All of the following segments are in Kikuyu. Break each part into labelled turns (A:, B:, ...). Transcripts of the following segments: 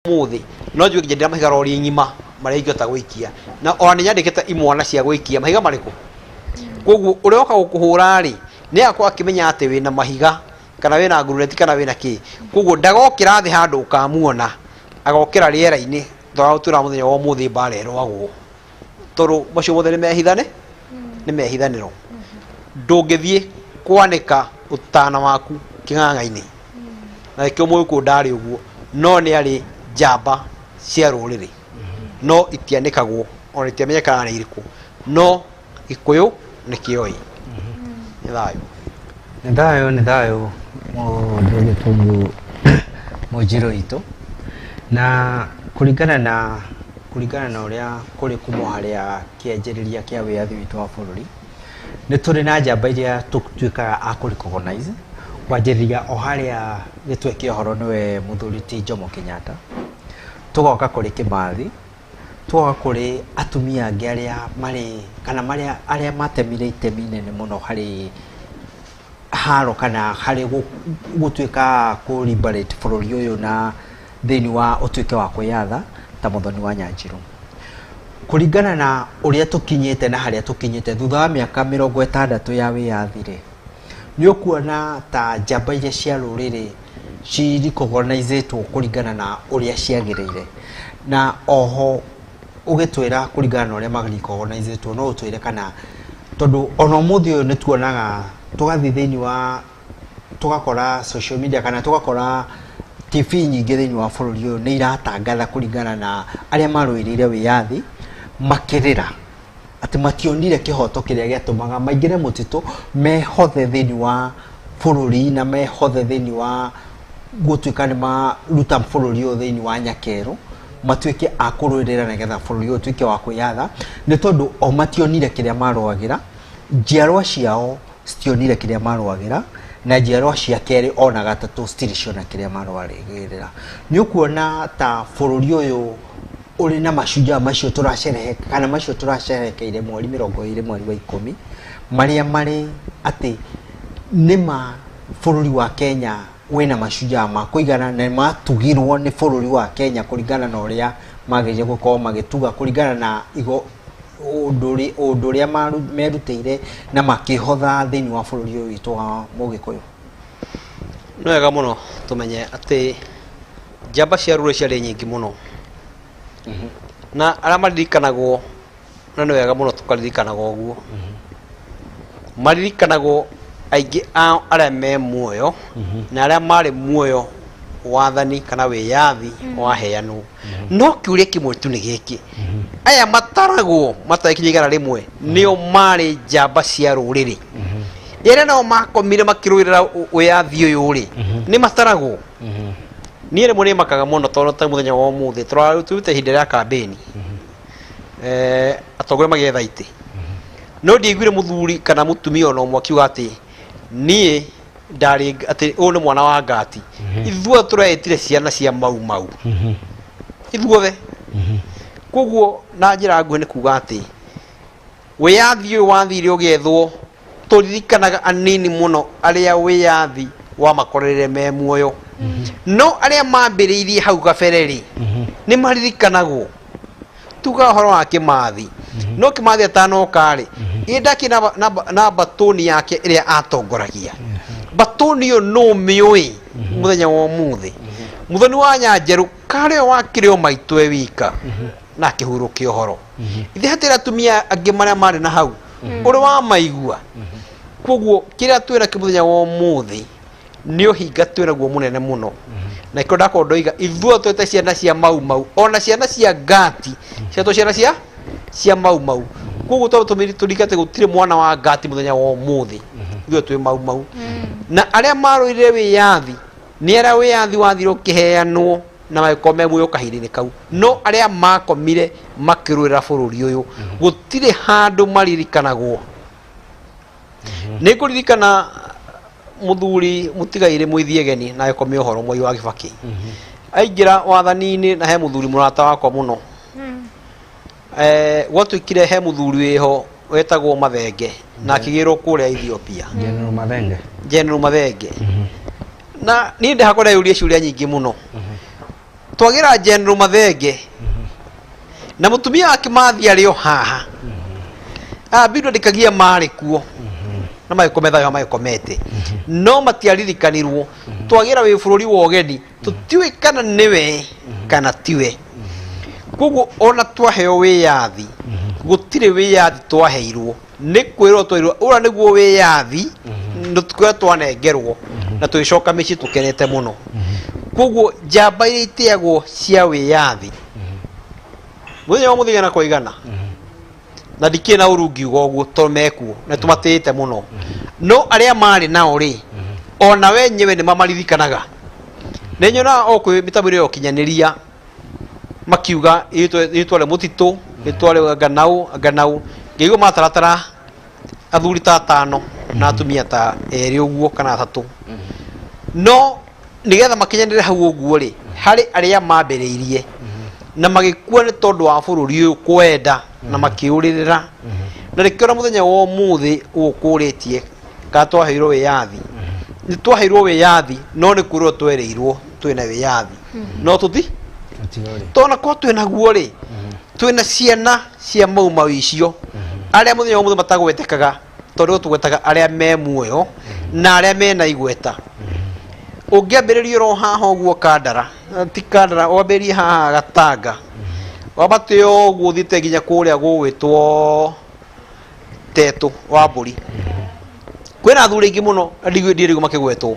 A: Ũmũthĩ no njuge nginya ndĩna mahiga rori ng'ima marĩa ingĩhota gũikia, na ona nĩ nyandĩkĩte imwana cia gũikia mahiga marĩkũ. Koguo ũrĩa oka gũkũhũra rĩ, nĩ agakorwo akĩmenya atĩ wĩna mahiga kana wĩna nguruneti kana wĩna kĩ. Koguo ndagokĩra thĩ handũ ũkamuona, agokĩra rĩera-inĩ tondũ twĩra mũthenya wa ũmũthĩ mbara ĩrũagwo. Tondũ macio mothe nĩ mehithane, nĩ mehitanĩro. Ndũngĩthiĩ kwanĩka ũtana waku kĩng'ang'a-inĩ. Na nĩkĩo Mũgĩkũyũ ndarĩ ũguo, no nĩ arĩ njamba cia rũrĩrĩ, no itianĩkagwo ona itiamenyekaga nĩ irĩkũ, no Gĩkũyũ nĩ kĩoĩ. Nĩ thayũ.
B: Nĩ thayũ, nĩ thayũ mũndũ ũgĩtwo Mũnjirũ witũ. Na kũringana na ũrĩa kũrĩ kuma harĩa kĩanjĩrĩria kĩa wĩyathi witũ wa bũrũri, nĩ tũrĩ na njamba iria tũtuĩkaga a kũ recognize kwanjĩrĩria o harĩa gĩtwe kĩa ũhoro nĩwe mũthuri ti Jomo Kenyatta, tũgoka kũrĩ Kĩmathi, tũgoka kũrĩ atumia angĩ arĩa marĩ kana marĩa arĩa matemire itemi inene mũno harĩ haro kana harĩ gũtuĩka kũ liberate bũrũri ũyũ na thĩinĩ wa ũtuĩke wa kwĩyatha ta Mũthoni wa Nyanjiru. Kũringana na ũrĩa tũkinyĩte na harĩa tũkinyĩte thutha wa mĩaka 60 ya wĩyathi rĩ, nĩ ũkuona ta njamba iria cia rũrĩrĩ ci recognizĩtwo kũringana na ũrĩa ciagĩrĩire? Na oho ũgĩtwĩra kũringana na ũrĩa ma recognizĩtwo, no ũtwĩre kana tondũ ona ũmũthĩ ũyũ nĩ tuonaga tũgathiĩ thĩinĩ wa tũgakora social media kana tũgakora TV nyingĩ thĩinĩ wa bũrũri ũyũ nĩ iratangatha kũringana na arĩa marũĩrĩire wĩyathi makĩrĩra atĩ mationire kĩhoto kĩrĩa gĩatũmaga maingĩre mũtitũ mehothe thĩinĩ wa bũrũri na mehothe thĩinĩ wa gũtuĩka nĩ maruta bũrũri ũyũ thĩinĩ wa nyakero, matuĩke a kũrũĩrĩra nĩgetha bũrũri ũyũ ũtuĩke wa kwĩyatha, nĩ tondũ o mationire kĩrĩa marũagĩra, njiarwa ciao citionire kĩrĩa marũagĩra, na njiarwa cia kerĩ ona gatatũ citirĩ ciona kĩrĩa marũagĩrĩra. Nĩ ũkuona ta bũrũri ũyũ ũrĩ na mashujaa macio tũracerehekea kana macio tũracerekeire mweri 20 mweri wa 10, marĩa marĩ atĩ nĩma bũrũri wa Kenya wĩna mashujaa ma kũigana na matugirwo nĩ bũrũri wa Kenya kũringana na ũrĩa magĩrĩire gũkorwo magĩtuga kũringana na igo ũndũ ũrĩa merutĩire na makĩhotha thĩinĩ wa bũrũri ũyũ witũ wa Mũgĩkũyũ?
A: Nĩ wega mũno tũmenye atĩ njamba cia rũrĩrĩ ciarĩ nyingĩ mũno na arĩa maririkanagwo, na nĩ wega mũno tũkaririkanaga ũguo, maririkanagwo aingĩ ao arĩa me muoyo na arĩa marĩ muoyo wathani kana wĩyathi waheanwo. No kĩũria kĩmwe tu nĩ gĩkĩ: aya mataragwo matagĩkinya 100 nĩo marĩ njamba cia rũrĩrĩ, ĩrĩa nao makomire makĩrũĩrĩra wĩyathi ũyũ rĩ, nĩ mataragwo? Niĩ rĩmwe nĩ makaga mũno tondũ ta mũthenya wa ũmũthĩ tũrarutĩte ihinda rĩa kambĩni, atongoria magĩetha itĩ, no ndiaiguire mũthuri kana mũtumia ona ũmwe akiuga atĩ niĩ ndarĩ atĩ ũyũ nĩ mwana wa ngati. Ithuothe tũreĩtire ciana cia Mau Mau ithuothe. Koguo na njĩra nguhĩ nĩ kuga atĩ wĩyathi ũyũ wathire ũgĩethwo, tũririkanaga anini mũno arĩa wĩyathi wamakorerere me muoyo, no arĩa mambĩrĩirie hau kabere rĩ, nĩ maririkanagwo. Tuga ũhoro wa Kĩmathi, no Kĩmathi atanoka rĩ, ĩ ndakĩ na batũni yake ĩrĩa atongoragia, batũni ĩyo no mĩũĩ mũthenya wa ũmũthĩ? Mũthoni wa Nyanjerũ karĩ o wakĩrĩ o maitũ e wika na akĩhurũkia ũhoro ithe, hatirĩ atumia angĩ marĩa marĩ na hau ũrĩ wa maigua. Koguo kĩrĩa twĩna kĩ mũthenya wa ũmũthĩ nĩ ũhinga twĩnaguo mũnene mũno, na ikĩo ndakorwo ndoiga ithuothe twĩte ciana cia Mau Mau, ona ciana cia ngati ciatwo ciana cia Mau Mau. Koguo tondũ tũrike atĩ gũtirĩ mwana wa ngati mũthenya wa ũmũthĩ, ithuothe twĩ Mau Mau, na arĩa marũire wĩyathi nĩ arĩa wĩyathi wathire ũkĩheanwo na magĩkorwo me muoyo kahinda-inĩ kau. No arĩa makomire makĩrũĩra bũrũri ũyũ gũtirĩ handũ maririkanagwo. Nĩ ngũririkana mũthuri mũtigairĩ mũithiegeni na agĩkomia ũhoro Mwai wa Kĩbakĩ aingĩra wathani-inĩ, na he mũthuri mũrata wakwa mũno. Gwatuĩkire he mũthuri wĩho wetagwo Mathenge na akĩgĩrwo kũrĩa Ethiopia.
B: General Mathenge.
A: General Mathenge. Na niĩ ndahakwa ndeyũria ciũria nyingĩ mũno. Twagĩra General Mathenge na mũtumia wake Mathi arĩ o haha. Ambindũ andĩkagia marĩ kuo na magĩkome thayũ magĩkomete, no matiaririkanirwo. Twagĩra wĩ bũrũri wa ũgeni, tũtiũĩ kana nĩwe kana tiwe. Koguo ona twaheo wĩyathi, gũtirĩ wĩyathi twaheirwo, nĩ kwĩrwo twerirwo ũrĩa nĩguo wĩyathi, kwĩra twanengerwo na tũgĩcoka mĩciĩ tũkenete mũno. Koguo njamba iria iteagwo cia wĩyathi mũthenya wa mũthenya na kwa igana, na ndikĩrĩ na ũru ngiuga ũguo tondũ mekuo na tũmatĩĩte mũno, no arĩa marĩ nao rĩ, ona we nyewe nĩ mamaririkanaga. Nĩ nyonaga o kwĩ mĩtambo-inĩ ya ũkinyanĩria makiuga ithuĩ twarĩ mũtitũ, ithuĩ twarĩ nganau nganau, ngĩigua mataratara athuri ta atano na atumia ta erĩ ũguo kana atatũ. No nĩgetha makinyanĩre hau ũguo rĩ, harĩ arĩa mambĩrĩirie na magĩkua nĩ tondũ wa bũrũri ũyũ kwenda na makĩũrĩrĩra. Na nĩkĩo na mũthenya wa ũmũthĩ ũũ kũrĩtie kana twaheirwo wĩyathi, nĩ twaheirwo wĩyathi, no nĩ kwĩrwo twerĩirwo twĩna wĩyathi, no tũti tona ko twĩ naguo rĩ, twĩna ciana cia mau mau icio arĩa mũthenya wa ũmũthĩ matagwetekaga, tondũ tũgwetaga arĩa me muoyo na arĩa mena igweta. Ũngĩambĩrĩria oro haha ũguo Kandara, ti Kandara, wambĩrĩrie haha Gatanga, wambate ũguo ũthiĩte nginya kũrĩa gũgwĩtwo Tetũ wa mbũri, kwĩna athuri aingĩ mũno na ndirigwo makĩgwetwo.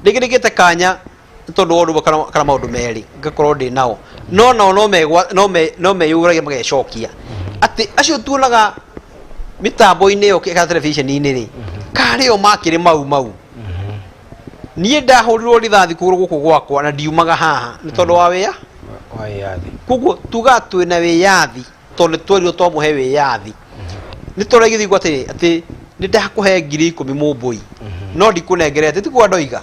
A: Rĩngĩ nĩngĩte kanya nĩ tondũ wa ũndũ ũmwe kana maũndũ merĩ ngakorwo ndĩ nao, no nao no meyũragia magecokia atĩ acio tuonaga mĩtambo-inĩ ĩyo kana televisheni-inĩ rĩ, karĩ o makĩrĩ mau mau. Niĩ ndahũrirwo rithathi kũgũrũ gũkũ gwakwa na ndiumaga haha nĩ tondũ wa wĩa
B: wa wĩyathi.
A: Koguo tugaga twĩna wĩyathi tondũ nĩ twerirwo twamũhe wĩyathi. Nĩ tũraigithigwo atĩrĩ atĩ nĩ ndakũhe 10,000 mũmbũi, no ndikũnengerete tikuo ndoiga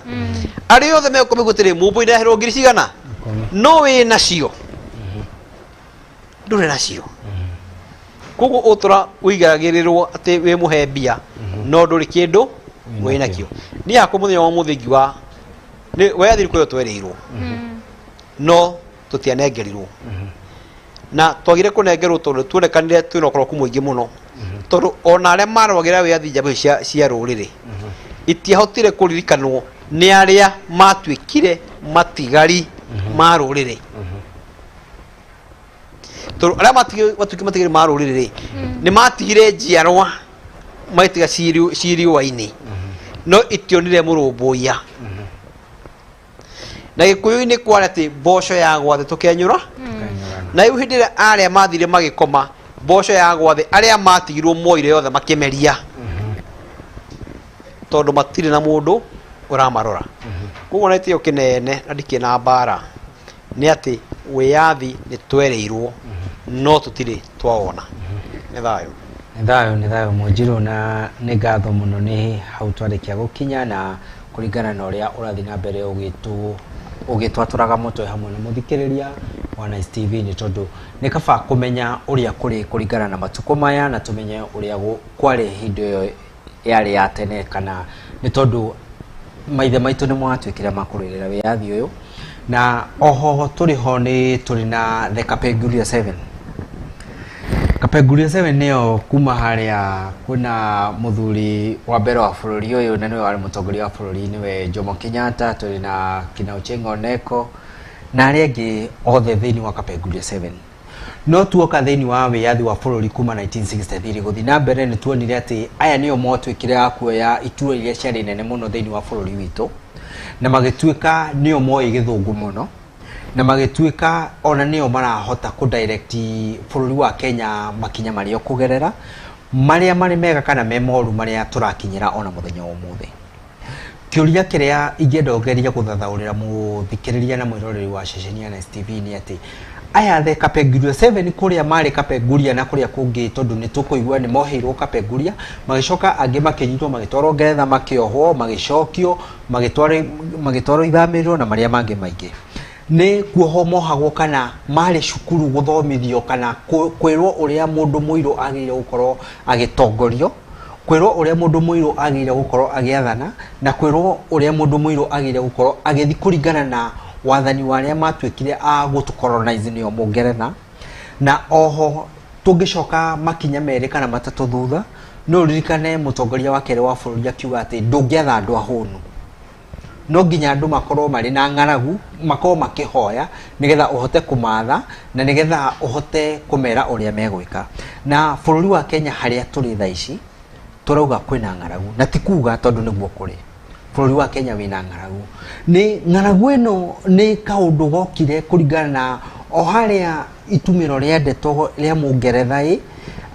A: arĩa othe mekũmĩgwo atĩrĩ mũmbũi ndaheirwo ngiri cigana, no wĩ nacio ndũrĩ nacio. Koguo ũtũra ũigagĩrĩrwo atĩ wĩ mũhe mbia no ndũrĩ kĩndũ wĩ nakĩo. Niĩ hakwa mũthenya wa ũmũthĩ ngiuga nĩ wĩyathi kwĩyo twerĩirwo, no tũtianengerirwo, na twagire kũnengerwo tondũ tuonekanire twĩna ũkoroku mũingĩ mũno, tondũ ona arĩa marũagĩra wĩyathi njamba icio cia rũrĩrĩ itiahotire kũririkanwo nĩ arĩa matuĩkire matigari ma rũrĩrĩ, tondũ arĩa matuĩkire matigari ma rũrĩrĩ rĩ, nĩ matigire njiarwa magĩtiga ciĩ riũa-inĩ, no itionire mũrũmbũiya. Na gĩkũyũ-inĩ kwarĩ atĩ mboco ya gwa thĩ tũkenyũra, na rĩu hĩndĩ ĩrĩa arĩa mathire magĩkoma mboco ya gwa thĩ, arĩa matigirwo moire yothe makĩmeria, tondũ matirĩ na mũndũ ũramarora. Koguo na gĩtĩo kĩnene na ndikĩrĩ na mbara nĩ atĩ wĩyathi nĩ twerĩirwo no tũtirĩ twawona. Nĩ thayũ.
B: Nĩ thayũ, nĩ thayũ Mũnjirũ, na nĩ ngatho mũno. Nĩ hau twarĩkia gũkinya na kũringana na ũrĩa ũrathiĩ na mbere ũgĩtwatũraga mũtwe hamwe na mũthikĩrĩria wa Nice TV, nĩ tondũ nĩ kaba kũmenya ũrĩa kũrĩ kũringana na matukũ maya na tũmenye ũrĩa kwarĩ hĩndĩ ĩyo yarĩ ya tene, kana nĩ tondũ maithe maitũ nĩ matuĩkire makũrũĩrĩra wĩyathi ũyũ. Na oho tũrĩ ho nĩ tũrĩ na the Kapenguria 7. Kapenguria 7 nĩyo kuma harĩa kwĩna mũthuri wa mbere wa bũrũri ũyũ na nĩwe warĩ mũtongoria wa bũrũri, nĩwe Jomo Kenyatta, tũrĩ na kina Ochieng Oneko na arĩa angĩ othe thĩinĩ wa Kapenguria 7. No tuoka thĩinĩ wa wĩyathi wa bũrũri kuma 1963 gũthiĩ na mbere, nĩ tuonire atĩ aya nĩo mwatuĩkire a kuoya iturwa iria ciarĩ nene mũno thĩinĩ wa bũrũri witũ, na magĩtuĩka nĩo moĩ gĩthũngũ mũno, na magĩtuĩka ona nĩo marahota kũ direct bũrũri wa Kenya makinya marĩa ũkũgerera, marĩa marĩ mega kana me moru, marĩa tũrakinyĩra ona mũthenya wa ũmũthĩ. Kĩũria kĩrĩa ingĩenda ũgerie gũthathaũrĩra mũthikĩrĩria na mwĩroreri wa ceceni ya Nice TV nĩ atĩ aya the Kapenguria 7 kũrĩa marĩ Kapenguria na kũrĩa kũngĩ, tondũ nĩ tũkũigua nĩ moheirwo Kapenguria, magĩcoka angĩ makĩnyitwo magĩtwarwo Ngeretha, makĩohwo, magĩcokio, magĩtwarwo ithamĩrio na marĩa mangĩ maingĩ. Nĩ kuohwo mohagwo kana marĩ cukuru gũthomithio kana kwĩrwo ũrĩa mũndũ mũirũ agĩrĩire gũkorwo agĩtongorio, kwĩrwo ũrĩa mũndũ mũirũ agĩrĩire gũkorwo agĩathana, na kwĩrwo ũrĩa mũndũ mũirũ agĩrĩire gũkorwo agĩthiĩ kũringana na Wathani wa arĩa matuĩkire a gũtũ colonize nĩo Mũngeretha. Na oho tũngĩcoka makinya merĩ kana matatũ thutha, no ũririkane mũtongoria wa kerĩ wa bũrũri akiuga atĩ ndũngĩatha andũ ahũnu, no nginya andũ makorwo marĩ na ng'aragu, makorwo makĩhoya nĩgetha ũhote kũmatha na nĩgetha ũhote kũmera ũrĩa megwĩka. Na bũrũri wa Kenya harĩa tũrĩ thaa ici, tũrauga kwĩna ng'aragu, na ti kuga tondũ nĩguo kũrĩ. Bũrũri wa Kenya wĩna ng'aragu. Nĩ ng'aragu ĩno nĩ kaũndũ gokire kũringana na o harĩa itumĩro rĩa ndeto rĩa Mũngeretha ĩ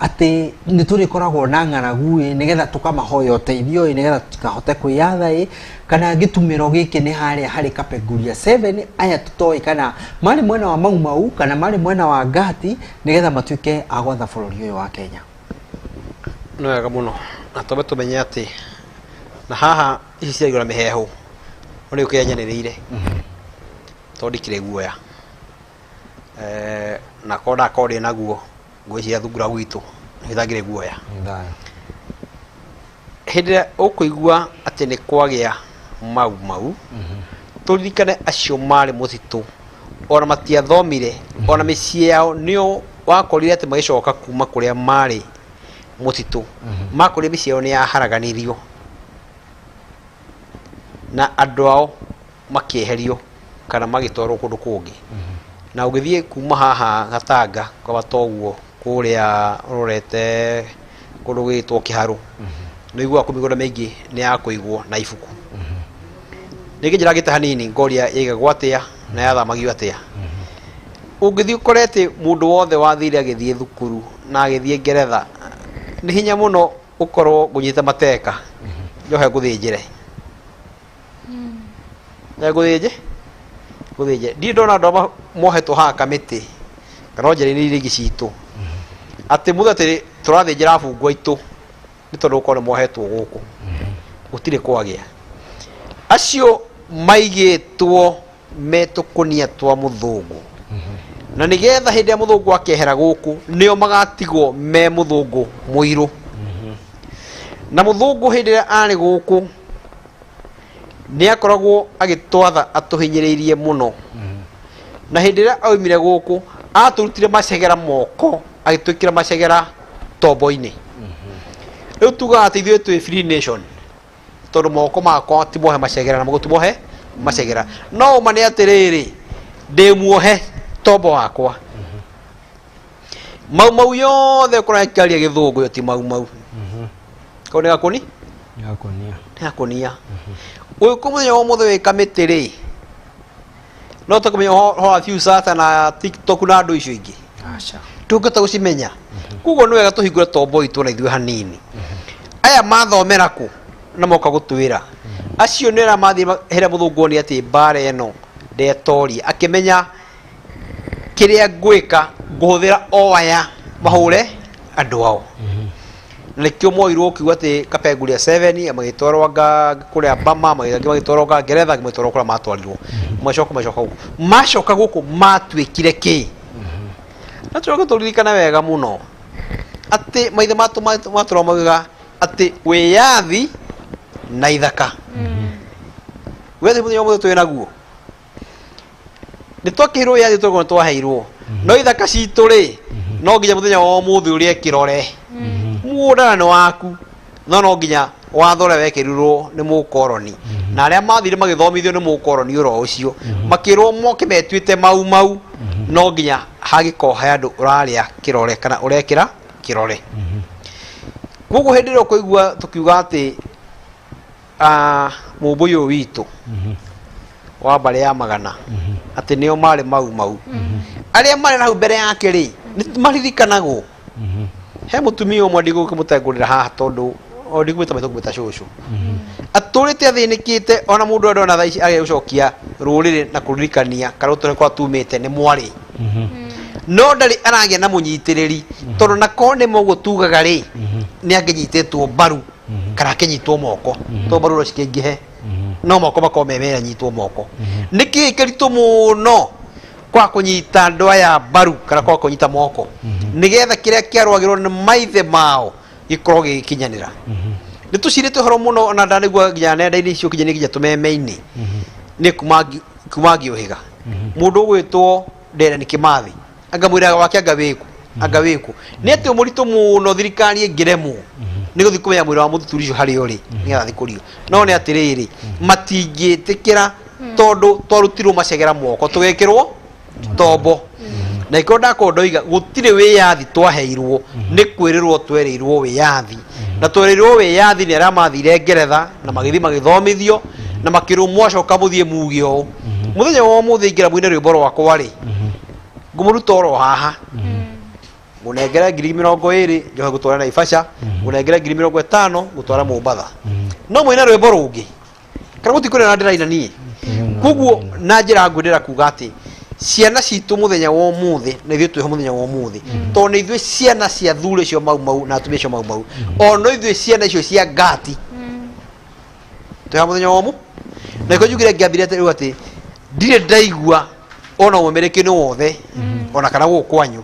B: atĩ nĩ tũrĩkoragwo na ng'aragu ĩ nĩgetha tũkamahoya ũteithio ĩ nĩgetha tũtikahote kwĩyatha ĩ, kana gĩtumĩro gĩkĩ nĩ harĩa harĩ Kapenguria 7, aya tũtoĩ kana marĩ mwena wa Mau Mau kana marĩ mwena wa Ngati, nĩgetha matuĩke a gwatha bũrũri ũyũ wa Kenya.
A: Nĩ wega mũno na twambe tũmenye atĩ na haha ici ciaigũra mĩheehũ no nĩ ũkĩrĩa nyanĩrĩire tondũ ndikĩrĩ guoya. Na korwo ndakorwo ndĩ naguo, ngwĩciria thungura gwitũ nĩ itangĩrĩ guoya. Hĩndĩ ĩrĩa ũkũigua atĩ nĩ kwagĩa Mau Mau, tũririkane acio marĩ mũtitũ, ona matiathomire, ona mĩciĩ yao nĩo wakorire atĩ magĩcoka kuma kũrĩa marĩ mũtitũ, makorire mĩciĩ yao nĩ yaharaganirio na andũ ao makĩeherio kana magĩtwarwo kũndũ kũngĩ. Na ũgĩthiĩ kuma haha Gatanga kwambata ũguo kũrĩa ũrorete kũndũ gwĩtwo Kĩharũ, nĩ ũiguaga kũu mĩgũnda mĩingĩ nĩ ya kũigwo na ibuku. Rĩngĩ njĩrangĩte hanini ngoria yaigagwo atĩa na yathamagio atĩa. Ũngĩthiĩ ũkore atĩ mũndũ wothe wathire agĩthiĩ thukuru na agĩthiĩ Ngeretha, nĩ hinya mũno ũkorwo ngũnyite mateka njohe ngũthĩnjĩre. Ngũthĩnje ngũthĩnje ndirĩ ndona andũ arĩa mohetwo haha kamĩtĩ kana njĩra-inĩ iria ingĩ citũ atĩ mũthĩ atĩ tũrathĩnjĩra abungwa aitũ nĩ tondũ gũkorwo nĩ mohetwo gũkũ. Gũtirĩ kwagĩa acio maigĩtwo me tũkũnia twa mũthũngũ, na nĩgetha hĩndĩ ĩrĩa mũthũngũ akehera gũkũ nĩo magatigwo me mũthũngũ mũirũ. Na mũthũngũ hĩndĩ ĩrĩa arĩ gũkũ nĩ akoragwo agĩtwatha atũhinyĩrĩirie mũno, na hĩndĩ ĩrĩa aumire gũkũ atũrutire macegera moko agĩtwĩkĩra macegera tombo-inĩ. Rĩu tugaga atĩ ithuĩ twĩ free nation tondũ moko makwa ti mohe macegera na mũgũ ti mohe macegera, no ũma nĩ atĩrĩrĩ, ndĩ muohe tombo wakwa. Mau Mau yothe ũkora ĩkĩaria Gĩthũngũ, yo ti Mau Mau, kau nĩ gakũni.
B: Gakũnia.
A: Nĩ gakũnia. Ũyũ mũthenya wa ũmũthĩ wĩ kamĩtĩ rĩ, no tũkũmenya ũhoro wa Viusasa na TikTok na andũ icio ingĩ?
B: Aca.
A: Tũngĩhota gũcimenya. Koguo nĩ wega tũhingũre tombo itũ na ithuĩ hanini. Aya mathomera kũ na moka gũtwĩra acio nĩ arĩa mathiĩ hĩrĩa mũthũngũ one atĩ mbara ĩno ndetoria, akĩmenya kĩrĩa ngwĩka, ngũhũthĩra o aya mahũre andũ ao. Na nĩkĩo moirwo kiuga atĩ Kapenguria 7 magĩtwarwo anga kũrĩa Bama, angĩ magĩtwarwo anga Ngeretha, angĩ magĩtwarwo kũrĩa matwarirwo, macoka gũkũ, macoka gũkũ matuĩkire kĩ? Na tũcoke tũririkane wega mũno atĩ maithe matũ matũra maugaga atĩ wĩyathi na ithaka. Wĩyathi mũthenya ũmwe twĩ naguo nĩ twakĩheirwo wĩyathi, tũrĩ twaheirwo, no ithaka citũ rĩ, no nginya mũthenya wa ũmũthĩ ũrĩa kĩrore mũgũnda na nĩ waku, no nginya watho ũrĩa wekĩrirwo nĩ mũkoroni na arĩa mathire magĩthomithio nĩ mũkoroni oro ũcio makĩrwo moke metuĩte Mau Mau, no nginya hagĩkorwo he andũ ũrarĩa kĩrore kana ũrekĩra kĩrore. Koguo hĩndĩ ĩrĩa ũkũigua tũkiuga atĩ mũmbũi ũyũ witũ wa mbarĩ ya Magana atĩ nĩo marĩ Mau Mau, arĩa marĩ na hau mbere yake rĩ, nĩ maririkanagwo. He mũtumia ũmwe ndigũkĩmũtengũrĩra haha tondũ o ndigũmwĩta maitũ, ngũmwĩta cũcũ, atũrĩte athĩnĩkĩte, ona mũndũ ũrĩa ndona thaa ici agĩa gũcokia rũrĩrĩ na kũririkania kana gũtũre kwa tumĩte nĩ mwarĩ, no ndarĩ aragĩa na mũnyitĩrĩri, tondũ nako nĩ mũguo tugaga rĩ, nĩ angĩnyitĩtwo mbaru kana akĩnyitwo moko, tondũ mbaru no cikĩingĩhe no moko makorwo me merĩ anyitwo moko. Nĩ kĩĩ kĩritũ mũno kwa kũnyita andũ aya mbaru kana kwa kũnyita moko nĩgetha kĩrĩa kĩarũagĩrwo nĩ maithe mao gĩkorwo gĩgĩkinyanĩra? Nĩ tũcirĩte ũhoro mũno, ona ndanĩgua nginya nenda-inĩ icio kinyanĩria nginya tũmeme-inĩ nĩ kuma. Kuma ngĩũhĩga mũndũ ũgwĩtwo Dedan Kimathi, anga mwĩraga wake anga wĩkũ, anga wĩkũ, nĩ atĩ mũritũ mũno thirikari ĩngĩremwo nĩ gũthiĩ kũmenya mwĩra wa mũthuturi ũcio harĩa ũrĩ nĩgetha athikũrio. No nĩ atĩrĩrĩ, matingĩtĩkĩra tondũ twarutirwo macegera moko tũgekĩrwo tombo, na ikorwo ndakorwo ndoiga gũtirĩ wĩyathi twaheirwo, nĩ kwĩrĩrwo twerĩirwo wĩyathi, na twerĩirwo wĩyathi nĩ arĩa mathire Ngeretha na magĩthiĩ magĩthomithio na makĩrwo mwacoka mũthiĩ muge ũũ. Mũthenya wa ũmũthĩ ingĩra mũine rwĩmbo rwakwa rĩ, ngũmũruta oro haha, ngũnengere 20,000 njoke gũtwara Naivasha, ngũnengere 50,000 gũtwara Mombatha, no mũine rwĩmbo rũngĩ kana gũtikwĩra na ndĩraina niĩ. Koguo na njĩra ngwendera kuga atĩ ciana citũ mũthenya wa ũmũthĩ na ithuĩ twĩho mũthenya wa ũmũthĩ, tondũ nĩ ithuĩ ciana cia thuri acio Mau Mau na atumia acio Mau Mau, o no ithuĩ ciana icio cia ngati twĩha mũthenya wa ũmũ. Na iko njugire ngĩambire atĩ rĩu atĩ ndirĩ ndaigua ona ũmemerekia-inĩ wothe ona kana gũkũ kwanyu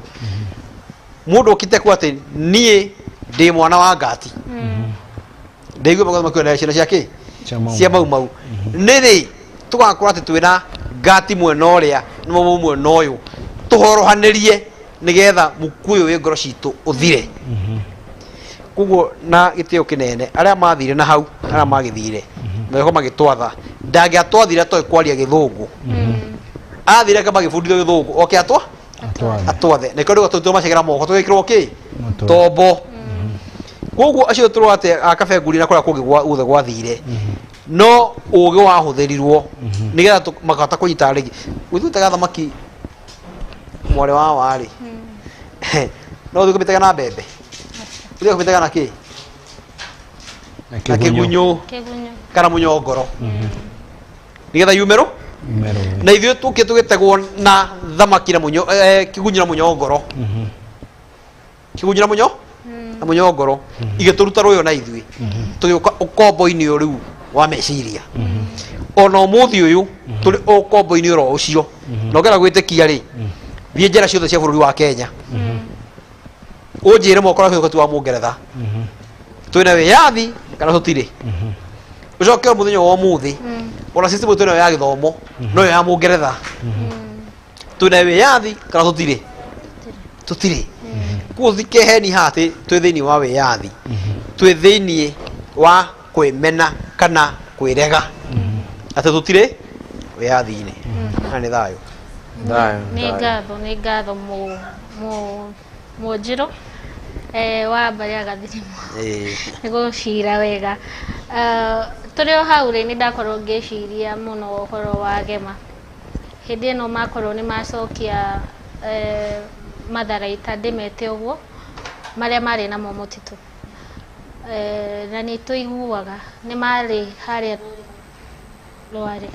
A: mũndũ ũkĩte kuga atĩ niĩ ndĩ mwana wa ngati. Ndaigua magatho makiona ciana cia kĩ?
B: Cia Mau.
A: Cia Mau Mau. Nĩ rĩ tũgakorwo atĩ twĩna ngati mwena ũrĩa na Mau Mau mwena ũyũ, tũhorohanĩrie nĩgetha mũkuĩ wĩ ngoro citũ ũthire? Koguo na gĩtĩo kĩnene, arĩa mathire na hau, arĩa magĩthire magĩkorwo magĩtwatha, ndangĩatwathire atoĩ kwaria Gĩthũngũ. Athire ake magĩbundithio Gĩthũngũ oke atwa
B: Atwathe.
A: Atwathe. Na ikĩo ndũgatũtwo macegera moko tũgĩkĩrwo kĩ?
B: Mũtwe.
A: Tombo. Koguo acio tũrwa atĩ akabenguri na kũrĩa kũngĩ guothe gwathire, no ũgĩ wahũthĩrirwo nĩgetha makahota kũnyita rĩngĩ gwĩtũtega thamaki. Mwarĩ wa warĩ no ũthiĩ kũmĩtega na mbembe, ũthiĩ kũmĩtega na kĩ?
B: Na
A: Na kĩgunyũ.
C: Kĩgunyũ.
A: Kana mũnyongoro nĩgetha yumerwo.
B: Merwo.
A: Na ithuĩ tũkĩ tũgĩtegwo na thamaki na mũnyo, kĩgunyũ na mũnyongoro, kĩgunyũ na mũnyo na mũnyongoro igĩtũruta rũyo, na ithuĩ tũgĩũka ũkombo-inĩ ũyũ rĩu wa meciria. Ona ũmũthĩ ũyũ tũrĩ ũkombo-inĩ oro ũcio. Na ũngĩenda gwĩtĩkia rĩ, thiĩ njera ciothe cia bũrũri wa Kenya, ũnjĩre mwaka ũrĩa wa Mũngeretha twĩna wĩyathi kana tũtirĩ. Ũcoke mũthenya wa ũmũthĩ, ona system twĩnayo ya gĩthomo noyo ya Mũngeretha. Twĩna wĩyathi kana tũtirĩ? Tũtirĩ. Koguo thikeheni haha atĩ twĩ thĩinĩ wa wĩyathi, twĩ thĩinĩ wa kwĩmena kana kwĩrega atĩ tũtirĩ wĩyathi-inĩ. Na nĩ thayũ.
B: Thayũ.
C: Nĩ
B: Thayũ.
C: ngatho, nĩ ngatho mũ mũ mũnjirũ wa mbarĩ ya Gathirimo. Nĩ gũcira wega. Tũrĩ o hau rĩ, nĩ ndakorwo ngĩciria mũno ũhoro wa Gema hĩndĩ ĩno makorwo nĩ macokia matharaita, ndĩmete ũguo, marĩa marĩ namo mũtitũ. Na nĩ tũiguaga nĩ marĩ harĩa rwarĩ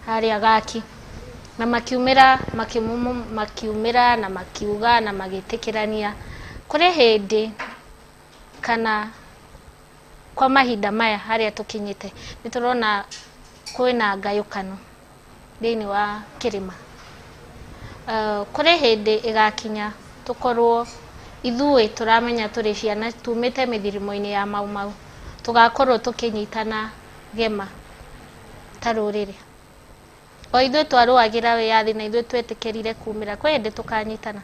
C: harĩa Gaki na makiumĩra, makiumĩra na makiuga na magĩtĩkĩrania kũrĩ hĩndĩ kana kwa mahinda maya harĩa tũkinyĩte nĩ tũrona kwĩna ngayũkano thĩinĩ wa kĩrĩma. Kũrĩ hĩndĩ ĩgakinya tũkorwo ithuĩ tũramenya tũrĩ ciana tumĩte mĩthirimo-inĩ ya Mau Mau, tũgakorwo tũkĩnyitana gema ta rũrĩrĩ, o ithuĩ twarũagĩra wĩyathi na ithuĩ twetĩkĩrire kumĩra, kwĩ hĩndĩ tũkanyitana?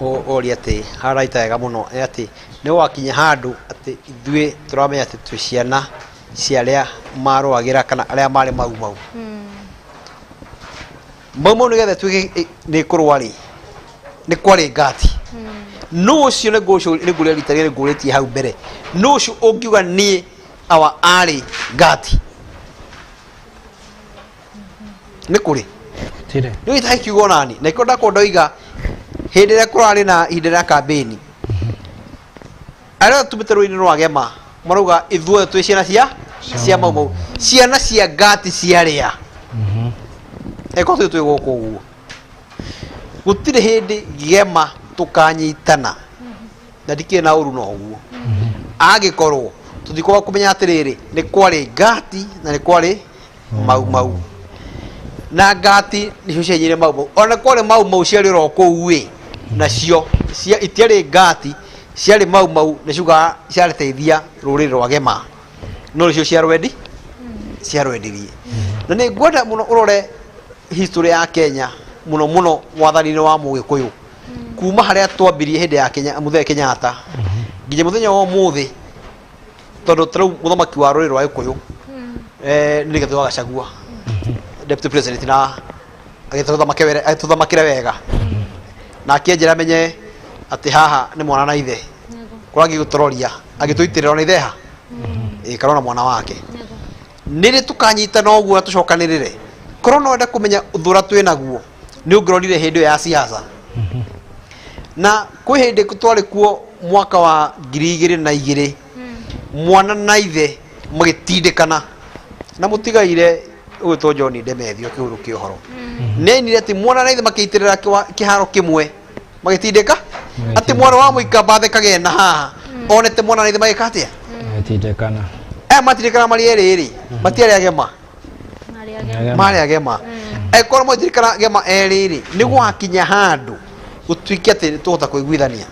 A: Ũria atĩ haraita wega mũno nĩ atĩ nĩ gwakinya handũ atĩ ithuĩ tũramenya atĩ twĩ ciana cia arĩa marũagĩra kana arĩa marĩ Mau Mau. Mau Mau nĩgetha ĩtuĩke nĩ kũrũa rĩ, nĩ kwarĩ ngati. Nũ ũcio? Nĩ ngũria rita rĩrĩ ngũrĩtie hau mbere, nũ ũcio ũngiuga niĩ awa arĩ ngati? Nĩ kũrĩ?
B: Tirĩ.
A: Nĩ gĩtahe kiugo nani na ikĩo ndakorwo ndoiga hĩndĩ ĩrĩa kũrarĩ na ihinda rĩa kambĩni, arĩa tumĩte rũĩ-inĩ rwa Gema marauga ithuothe twĩ ciana cia Mau Mau, ciana cia ngati ciarĩa eko twĩ gũkũ ũguo. Gũtirĩ hĩndĩ Gema tũkanyitana na ndikĩrĩ na ũru na ũguo angĩkorwo tũtikwaga kũmenya atĩrĩrĩ, nĩ kwarĩ ngati na nĩ kwarĩ Mau Mau, na ngati nĩcio ciainyire Mau Mau. Ona kwarĩ Mau Mau ciarĩ oro kũu ĩ, nacio cia itiarĩ ngati, ciarĩ Mau Mau, nĩ ciugaga ciateithia rũrĩrĩ rwa Gema, no nĩcio ciarwendi ciarwendirie. Na nĩ ngwenda mũno ũrore history ya Kenya mũno mũno wathani-inĩ wa Mũgĩkũyũ kuma harĩa twambirie hĩndĩ ya Kenya Mũthee Kenyatta nginya mũthenya wa ũmũthĩ, tondũ ta rĩu mũthamaki wa rũrĩrĩ rwa Gĩkũyũ nĩ Rigathĩ wa Gachagua, deputy president, na agĩtũthamakĩre wega na akĩenjera menye atĩ haha nĩ mwana na ithe kũrĩa angĩgũtororia agĩtũitĩrĩra ona ithe ha ĩkarona mwana wake. Nĩrĩ tũkanyitana ũguo na tũcokanĩrĩre? Korwo no wende kũmenya ũthũ ũrĩa twĩ naguo nĩ ũngĩronire hĩndĩ ĩyo ya siasa. Na kwĩ hĩndĩ twarĩ kuo mwaka wa 2002, mwana na ithe magĩtindĩkana na mũtigaire ũgwĩtwo John Ndemethio kĩhũrũ kĩa ũhoro nĩ ainire atĩ mwana na ithe makĩitĩrĩra kĩharo kĩmwe magĩtindĩka atĩ mwana wa mũikamba athekage na haha onete mwana na ithe magĩka atĩa?
B: Magĩtindĩkana.
A: Aya matirikana marĩ erĩ rĩ, matiarĩ agema? Marĩ agema. Angĩkorwo matirikana gema erĩ rĩ, nĩ gwakinya handũ gũtuĩke atĩ nĩ tũhota kũiguithania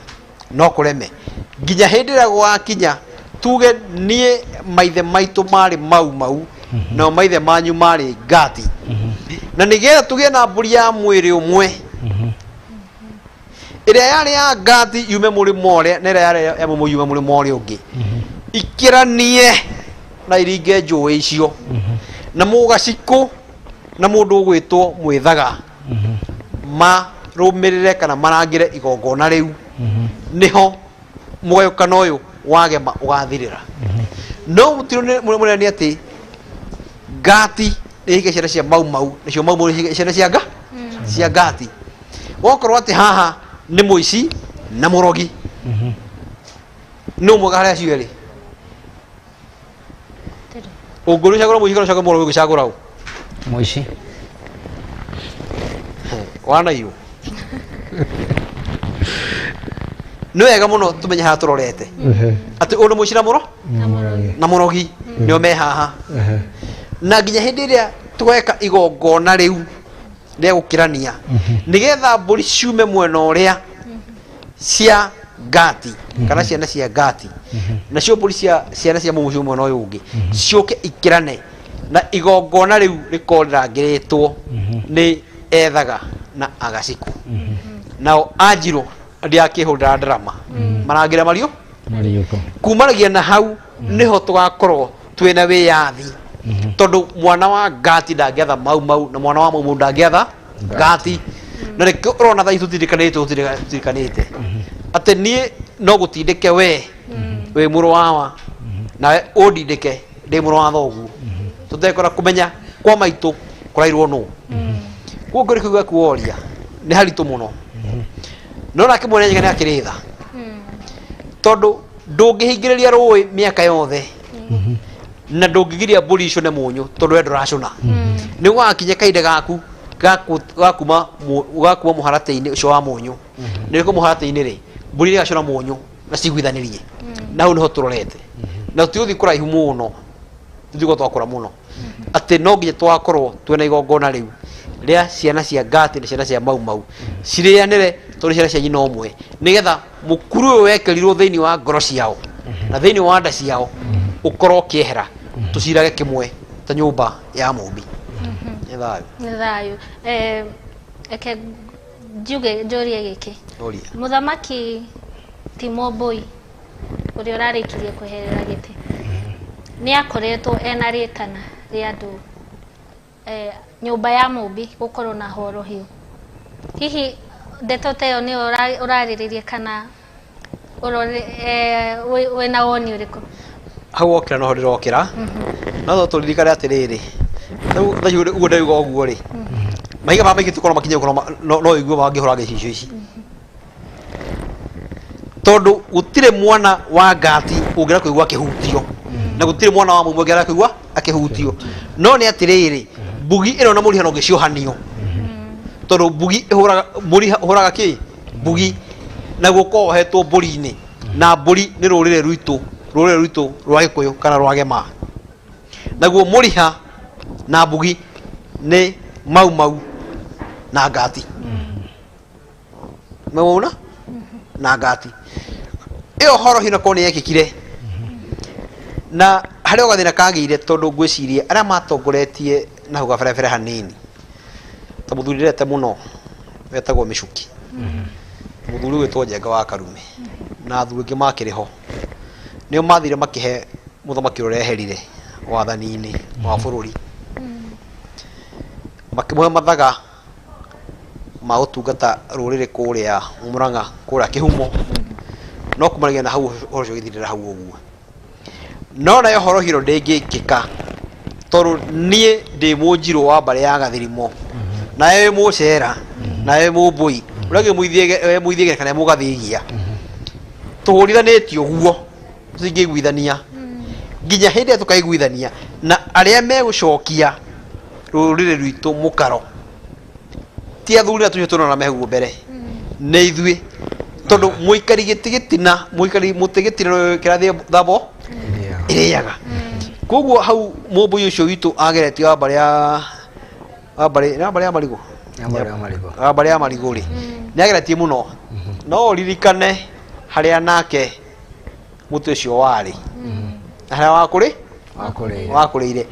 A: no kũreme nginya hĩndĩ ĩrĩa gwakinya tuge niĩ maithe maitũ marĩ mau mau nao maithe manyu marĩ ngati, na nĩgetha tũgĩe na mbũri ya mwĩrĩ ũmwe, ĩrĩa yarĩ ya ngati yume mũrĩmo ũrĩa na ĩrĩa yarĩ ya mũmũ yume mũrĩmo ũrĩa ũngĩ, ikĩranie na iringe njũĩ icio na mũgacikũ na mũndũ ũgwĩtwo mwĩthaga marũmĩrĩre kana marangĩre igongona rĩu, nĩho mũgayũkano ũyũ wagema ũgathirĩra. No mũtino mũnene nĩ atĩ ngati nĩ hige ciana cia mau mau, nacio mau mau nĩ hige ciana cia nga cia ngati. Wokorwo atĩ haha nĩ mũici na mũrogi, nĩ ũmwe harĩ acio erĩ ũngũrĩ ũcagũra mũici kana ũcagũra mũrogi? Ũgĩcagũra ũ?
B: Mũici.
A: Wanaiywo. Nĩ wega mũno tũmenye harĩa tũrorete atĩ ũndũ mũici na mũro na mũrogi nĩo me haha, na nginya hĩndĩ ĩrĩa tweka igongona rĩu rĩa gũkĩrania nĩgetha mbũri ciume mwena ũrĩa cia ngati kana ciana cia ngati, nacio mbũri cia ciana cia mũmũ ciume mwena ũyũ ũngĩ, ciũke ikĩrane na igongona rĩu rĩkorwo rĩrangĩrĩtwo nĩ ethaga na agacikũ, nao anjirũ ndiakĩhũrĩra ndarama marangĩra mario.
B: Mariũko.
A: Kumanagia na hau niho tũgakorwo twĩna wĩyathi, tondũ mwana wa ngati ndangĩatha mau mau na mwana wa mau mau ndangĩatha ngati. Na nĩkĩo ũrona thaa ici tũtindikanĩte, tũtindikanĩte atĩ niĩ no gũtindĩke we wĩ mũrũ wawa nawe ũndindĩke ndĩ mũrũ wa thoguo, tũtekora kũmenya kwa maitũ kũrairwo nũ. Koguo ngũrĩ kĩu gĩaku woria nĩ haritũ mũno, no nake mwene Nyaga nĩ akĩrĩ tha, tondũ ndũngĩhingĩrĩria rũĩ mĩaka yothe na ndũngĩgiria mbũri icũne mũnyũ tondũ we ndũracũna. Nĩ gũgakinya kahinda gaku gakuma mũharatĩ-inĩ ũcio wa mũnyũ. Nĩ ũrĩkũ mũharatĩ-inĩ rĩ, mbũri igacũna mũnyũ na ciguithanĩrie, na hau nĩho tũrorete na tũtigũthiĩ kũraihu mũno, tũtigũkorwo twakũra mũno atĩ no nginya tũgakorwo twĩna igongona rĩu rĩa ciana cia ngati na ciana cia mau mau cirĩanĩre, tondũ ciana cia nyina ũmwe, nĩgetha mũkuru ũyũ wekĩrirwo thĩinĩ wa ngoro ciao na thĩinĩ wa nda ciao ũkorwo ũkĩehera, tũcirage kĩmwe ta nyũmba ya mũmbi. Nĩ thayũ.
C: Nĩ thayũ. Reke njuge njũrie gĩkĩ.
A: Ũria.
C: Mũthamaki Timo Mbui ũrĩa ũrarĩkirie kweherera gĩtĩ nĩ akoretwo ena rĩtana rĩa andũ nyũmba ya mũmbi gũkorwo na horohio. Hihi ndeto ta ĩyo nĩyo ũrarĩrĩria kana ũrore wĩna woni ũrĩkũ?
A: Hau wokĩra noho ndĩrokĩra, no tũririkane atĩrĩrĩ, rĩu thaa ici ũguo ndauga ũguo rĩ, mahiga maya maingĩ tũkorwo makinya gũkorwo no ũigue mangĩhũra gĩcicio ici, tondũ gũtirĩ mwana wa ngati ũngĩra kũigua akĩhutio na gũtirĩ mwana wa mũmwe ũngĩra kũigua akĩhutio. No nĩ atĩrĩrĩ, mbugi ĩno na mũriha no ngĩciohanio, tondũ mbugi ĩhũraga mũriha ũhũraga kĩ mbugi na guoko wohetwo mbũri-inĩ, na mbũri nĩ rũrĩrĩ rwitũ, rũrĩrĩ rwitũ rwa Gĩkũyũ kana rwa Gema. Naguo mũriha na mbugi nĩ mau mau na ngati, mau na ngati. Ĩyo horohio nakorwo nĩ yekĩkire na harĩ o gathĩna kagĩire, tondũ ngwĩciria arĩa matongoretie na hau gaberebere hanini ta mũthuri ndĩrete mũno wetagwo Mĩcuki, mũthuri ũgwĩtwo Njenga wa Karume na athuri angĩ makĩrĩ ho, nĩo mathire makĩhe mũthamaki ũrĩa ũreherire wathani-inĩ wa bũrũri, makĩmũhe mathaga ma gũtungata rũrĩrĩ kũrĩa Murang'a, kũrĩa Kĩhumo, no kumanagia na hau ũhoro ũcio ũgĩthirĩra hau ũguo. No nayo horohio ndĩngĩkĩka tondũ niĩ ndĩ mũnjirũ wa mbarĩ ya Gathirimo, nawe wĩ mũcera, nawe wĩ mũmbũi, ũrĩa ũngĩ wĩ mũithiegere kana mũgathigia, tũhũrithanĩtio ũguo tũtingĩiguithania nginya hĩndĩ ĩrĩa tũkaiguithania na arĩa megũcokia rũrĩrĩ rwitũ mũkaro. Ti athuri na tũcio tũrona me hau mbere, nĩ ithuĩ, tondũ mũikari gĩtĩ gĩtina, mũikari mũtĩ gĩtina kĩrathiĩ thabo ĩrĩaga. Koguo hau mũmbũi ũcio witũ ageretie wa mbarĩ ya wa mbarĩ wa mbarĩ ya marigũ,
B: Ya mbarĩ ya marigũ.
A: Wa mbarĩ ya marigũ rĩ, nĩ ageretie mũno, no ũririkane harĩa nake mũtĩ ũcio warĩ na harĩa wakũrĩ
B: wakũrĩire,
A: wakũrĩire,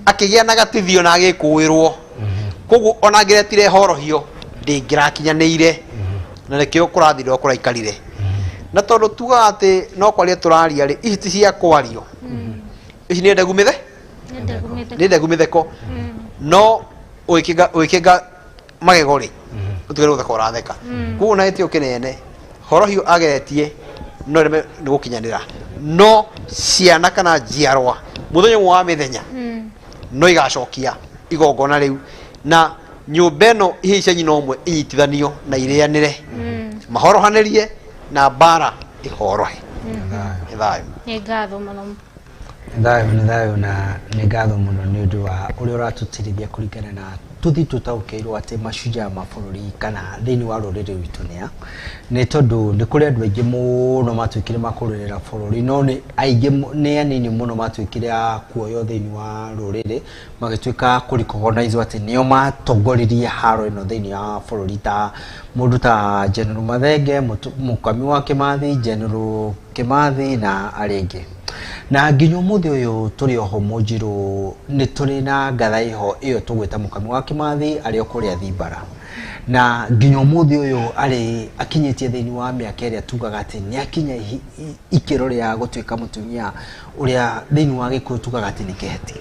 A: akĩgĩa na gatithio na agĩkũĩrwo. Koguo ona angĩretire horohio ndĩngĩrakinyanĩire, na nĩkĩo kũrathire o kũraikarire. Na tondũ tugaga atĩ no kwaria tũraria rĩ, ici ti cia kwario, ici nĩ ndegu mĩthe nĩ ndegu mĩtheko, no ũgĩkĩnga ũgĩkĩnga magego rĩ, ũtige nĩ gũtheka ũratheka. Koguo na gĩtĩo kĩnene, horohio ageretie no ĩreme nĩ gũkinyanĩra, no ciana kana njiarwa mũthenya ũmwe wa mĩthenya no igacokia igongona rĩu, na nyũmba ĩno ihĩĩ cia nyina ũmwe inyitithanio na irĩanĩre, mahorohanĩrie na mbara ĩhorohe. Nĩ thayũ.
C: Nĩ ngatho mũno.
B: Nĩ thayũ, nĩ thayũ, na nĩ ngatho mũno nĩ ũndũ wa ũrĩa ũratũtirithia kũringana na tũthi tũtaũkĩirwo atĩ mashujaa ma bũrũri kana thĩinĩ wa rũrĩrĩ rwitũ nĩ a nĩ tondũ nĩ kũrĩ andũ aingĩ mũno matuĩkire makũrũĩrĩra bũrũri, no nĩ aingĩ nĩ anini mũno matuĩkire a kuoywo thĩinĩ wa rũrĩrĩ magĩtuĩka kũ-recognize atĩ nĩo matongoririe haro ĩno thĩinĩ wa bũrũri, ta mũndũ ta General Mathenge, Mũkami wa Kĩmathi, General Kĩmathi na arĩa angĩ. Na nginya ũmũthĩ ũyũ tũrĩ oho mũnjirũ nĩ tũrĩ na ngatha ĩho ĩyo tũgwĩta Mũkami wa Kĩmathi arĩ o kũrĩa Thimbara, na nginya ũmũthĩ ũyũ arĩ akinyĩtie thĩinĩ wa mĩaka ĩrĩa tugaga atĩ nĩ akinya ikĩro rĩa gũtuĩka mũtumia ũrĩa thĩinĩ wa Gĩkũyũ tugaga atĩ nĩ kĩheti,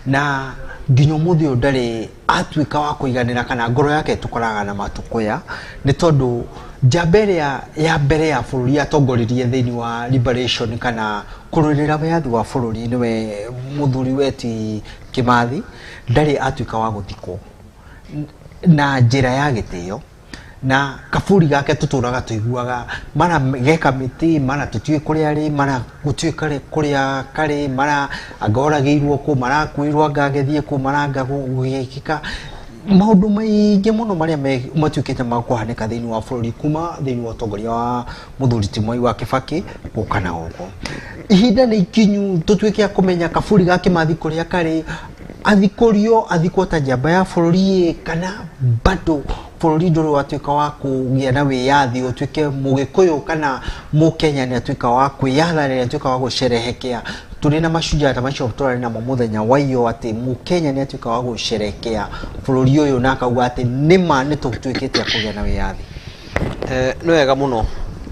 B: na nginya ũmũthĩ ũyũ ndarĩ atuĩka wa kũiganĩra kana ngoro yake ĩtũkoraga na matũkũya, nĩ tondũ njamba ĩrĩa ya mbere ya bũrũri yatongoririe thĩinĩ wa liberation kana kũrũĩrĩra wĩyathi wa bũrũri nĩwe mũthuri weti Kĩmathi, ndarĩ atuĩka wa gũthikwo na njĩra ya gĩtĩo, na kaburi gake tũtũraga tũiguaga mara geka mĩtĩ, mara tũtiũĩ kũrĩa arĩ, mara gũtiũĩ kũrĩa karĩ, mara anga oragĩirwo kũ, marakuirwo anga agĩthiĩ kũ, mara anga gũgĩkĩka maũndũ maingĩ mũno marĩa matuĩkĩte ma kũhanĩka thĩinĩ wa bũrũri kuma thĩinĩ wa ũtongoria wa mũthuri ti Mwai wa Kĩbakĩ gũka na gũkũ. Ihinda nĩ ikinyu tũtuĩke a kũmenya kaburi ga Kĩmathi kũrĩa karĩ, athikũrio athikwo ta njamba ya bũrũri ĩ, kana bado bũrũri ndũrĩ watuĩka wa kũgĩa na wĩyathi, ũtuĩke mũgĩkũyũ kana mũkenya nĩ atuĩka wa kwĩyatha, nĩ atuĩka wa gũcerehekea tũrĩ na mashujaa ta macio tũrarĩ namo mũthenya wa iyo, atĩ mũkenya nĩ atuĩka wa gũcerehekea bũrũri ũyũ na akauga atĩ nĩma nĩ tũtuĩkĩte a kũgĩa na wĩyathi.
A: Nĩ wega mũno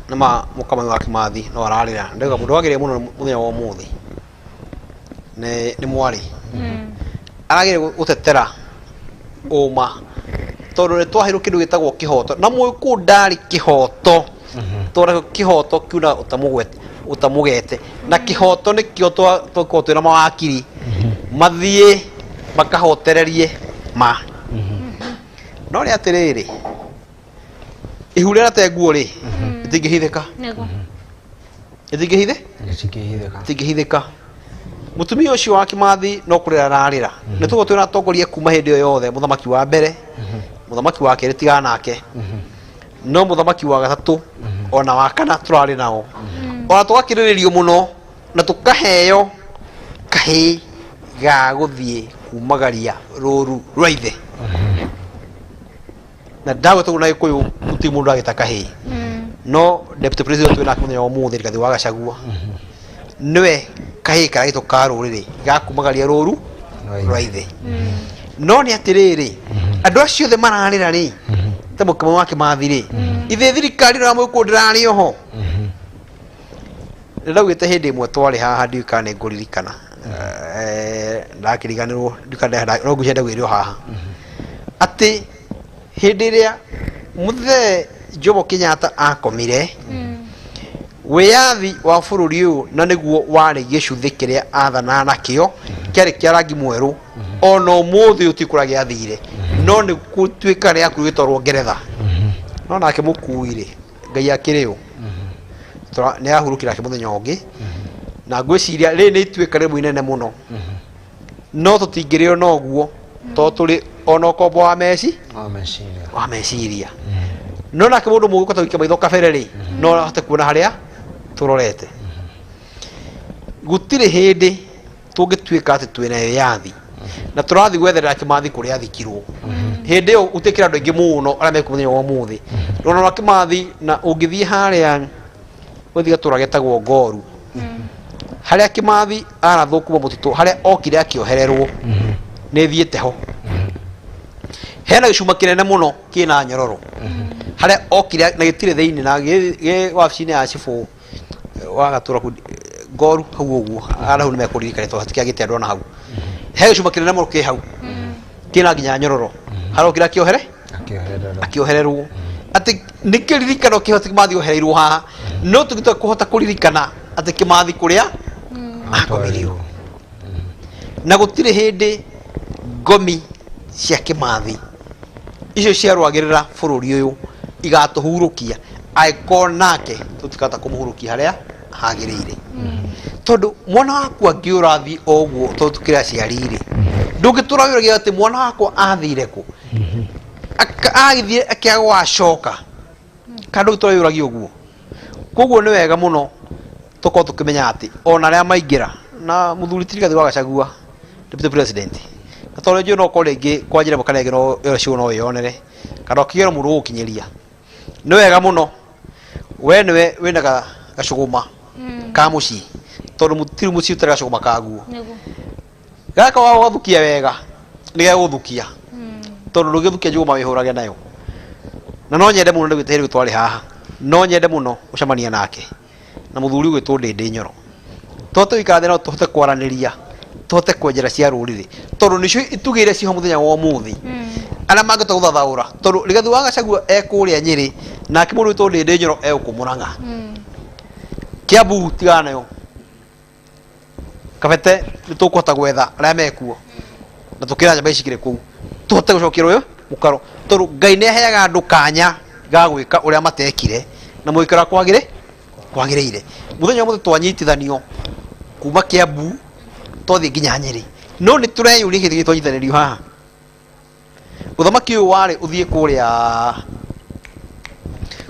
A: nĩ ma Mũkamai wa Kĩmathi no ararĩra. Ndauga mũndũ wagĩrĩire mũno mũthenya wa ũmũthĩ nĩ mwarĩ aragĩrĩire gũtetera ũma, tondũ nĩ twaheirwo kĩndũ gĩtagwo kĩhoto, na mũgĩkũyũ ndarĩ kĩhoto, tondũ kĩhoto kiunaga ũtamũgete, na kĩhoto nĩkĩo twakorwo twĩna mawakiri mathiĩ makahotererie ma. No nĩ atĩrĩrĩ, ihu rĩrate nguo rĩ, rĩtingĩhithĩka.
C: Nĩguo.
A: Rĩtingĩhithĩ
B: Rĩtingĩhithĩka.
A: Rĩtingĩhithĩka. Mũtumia ũcio wa Kĩmathi no kũrĩra ararĩra. Nĩ tũgũ twĩna atongoria kuma hĩndĩ ĩyo yothe, mũthamaki wa mbere, mũthamaki wa kerĩ tigana nake, no mũthamaki wa gatatũ ona wa kana tũrarĩ nao, ona tũgakĩrĩrĩrio mũno na tũkaheo kahĩĩ ga gũthiĩ kumagaria rũru rwa ithe. Na ndagwetwo na Gĩkũyũ gũtirĩ mũndũ agĩta kahĩĩ, no deputy president twĩ nake mũthenya wa ũmũthĩ, Rigathĩ wa Gachagua, nĩwe kahĩĩ karĩa gĩtwo ka rũrĩrĩ gakumagaria rũru. Rwa ithe. No nĩ atĩrĩrĩ, andũ acio othe mararĩra rĩ, ta mũkimo wa Kĩmathi rĩ, ithe thirikari no mũkũ ndĩrarĩ oho. Nĩndaugĩte hĩndĩ ĩmwe twarĩ haha, ndiũĩ kana nĩ ngũririkana. Ndakĩriganĩrwo, ndiũĩ kana no ngwĩciria ndaugĩire o haha atĩ hĩndĩ ĩrĩa mũthee Jomo Kenyatta akomire, wĩyathi wa bũrũri ũyũ na nĩguo warĩ gĩcuthĩ kĩrĩa athanaga nakĩo, kĩarĩ kĩa rangi mwerũ. Ona ũmũthĩ ũyũ ti kũrĩa gĩathire, no nĩ gũtuĩka rĩakuo gĩtwarwo Ngeretha. No nake mũkui rĩ, Ngai akĩrĩ ũ, nĩ ahurũkire nake mũthenya ũngĩ. Na ngwĩciria rĩrĩ nĩ ituĩka rĩmwe inene mũno, no tũtingĩrĩo noguo tondũ tũrĩ ona ũkombo wa meci
B: wa meciria.
A: Wa meciria. No nake mũndũ mũgĩ kũhota gũikia maitho kabere rĩ, no ahote kuona harĩa tũrorete. Gũtirĩ hĩndĩ tũngĩtuĩka atĩ twĩna wĩyathi na tũrathiĩ gwetherera Kĩmathi kũrĩa athikirwo. Hĩndĩ ĩyo gũtikĩra andũ aingĩ mũno arĩa mekuo mũthenya wa ũmũthĩ. Rũgano rwa Kĩmathi, na ũngĩthiĩ harĩa ũthiĩ gatũra getagwo Ngoru, harĩa Kĩmathi arathwo kuma mũtitũ, harĩa okire akĩohererwo, nĩ thiĩte ho. Hena gĩcuma kĩnene mũno kĩna nyororo harĩa okire na gĩtirĩ thĩinĩ, na gĩ wabici-inĩ ya cibũ wa gatũra kau Ngoru hau ũguo. Arĩa hau nĩ mekũririkana tondũ hatikĩagĩte andũ ona hau. He gĩcuma kĩnene mũno kĩ hau kĩna nginya nyororo harĩa okire akĩohere
B: akĩohererwo.
A: Akĩohererwo, atĩ nĩ kĩririkano kĩho Kĩmathi ohereirwo haha, no tũngĩtua kũhota kũririkana atĩ Kĩmathi kũrĩa akomirio. Na gũtirĩ hĩndĩ ngomi cia Kĩmathi icio ciarũagĩrĩra bũrũri ũyũ igatũhurũkia angĩkorwo nake tũtikahota kũmũhurũkia harĩa hagĩrĩire, tondũ mwana waku angĩũra thiĩ o ũguo, tondũ tũkĩrĩ aciari rĩ, ndũngĩtũra wĩragia atĩ mwana wakwa athire kũ. Agĩthiĩ akĩaga gũgacoka, kana ndũngĩtũra wĩyũragia ũguo. Koguo nĩ wega mũno tũkorwo tũkĩmenya atĩ ona arĩa maingĩra na mũthuri ti Rigathĩ wa Gachagua, deputy president, na tondũ njũĩ no ũkorwo rĩngĩ kwa njĩra ĩmwe kana ĩngĩ no ĩyo ciugo no wĩyonere kana ũkĩgĩre mũndũ ũgũkinyĩria. Nĩ wega mũno we nĩwe wĩna gacũgũma ka mũciĩ, tondũ mũtirĩ mũciĩ ũtarĩ gacũgũma kaguo.
C: Nĩguo.
A: Gaka wa gũgathukia wega nĩ gegũthukia, tondũ ndũngĩthukia njũgũma wĩhũrage nayo. Na no nyende mũno, ndĩgwĩte hĩndĩ twarĩ haha, no nyende mũno gũcemania nake na mũthuri ũgwĩtwo Ndĩndĩ Nyoro, tũhote gũikara thĩ no tũhote kwaranĩria, tũhote kwenjera cia rũrĩrĩ, tondũ nĩcio itugĩire ciho mũthenya wa ũmũthĩ arĩa mangĩhota gũthathaũra, tondũ Rigathĩ wa Gachagua e kũrĩa Nyĩrĩ, nake mũndũ wĩtwo Ndĩndĩ Nyoro e gũkũ Mũrang'a. Kiambu tigana nayo, Kabete nĩ tũkũhota gwetha arĩa mekuo na tũkĩra njamba ici cikĩrĩ kũu, tũhote gũcokia rũĩ mũkaro, tondũ Ngai nĩ aheaga andũ kanya ga gwĩka ũrĩa matekire na mũgĩkĩra kwagĩrĩ kwagĩrĩire. Mũthenya ũmwe twanyitithanio kuma Kiambu twathiĩ nginya Nyĩrĩ, no nĩ tũreyũria kĩndũ gĩkĩ twanyitanĩrio haha. Ũthamaki ũyũ warĩ ũthiĩ kũrĩa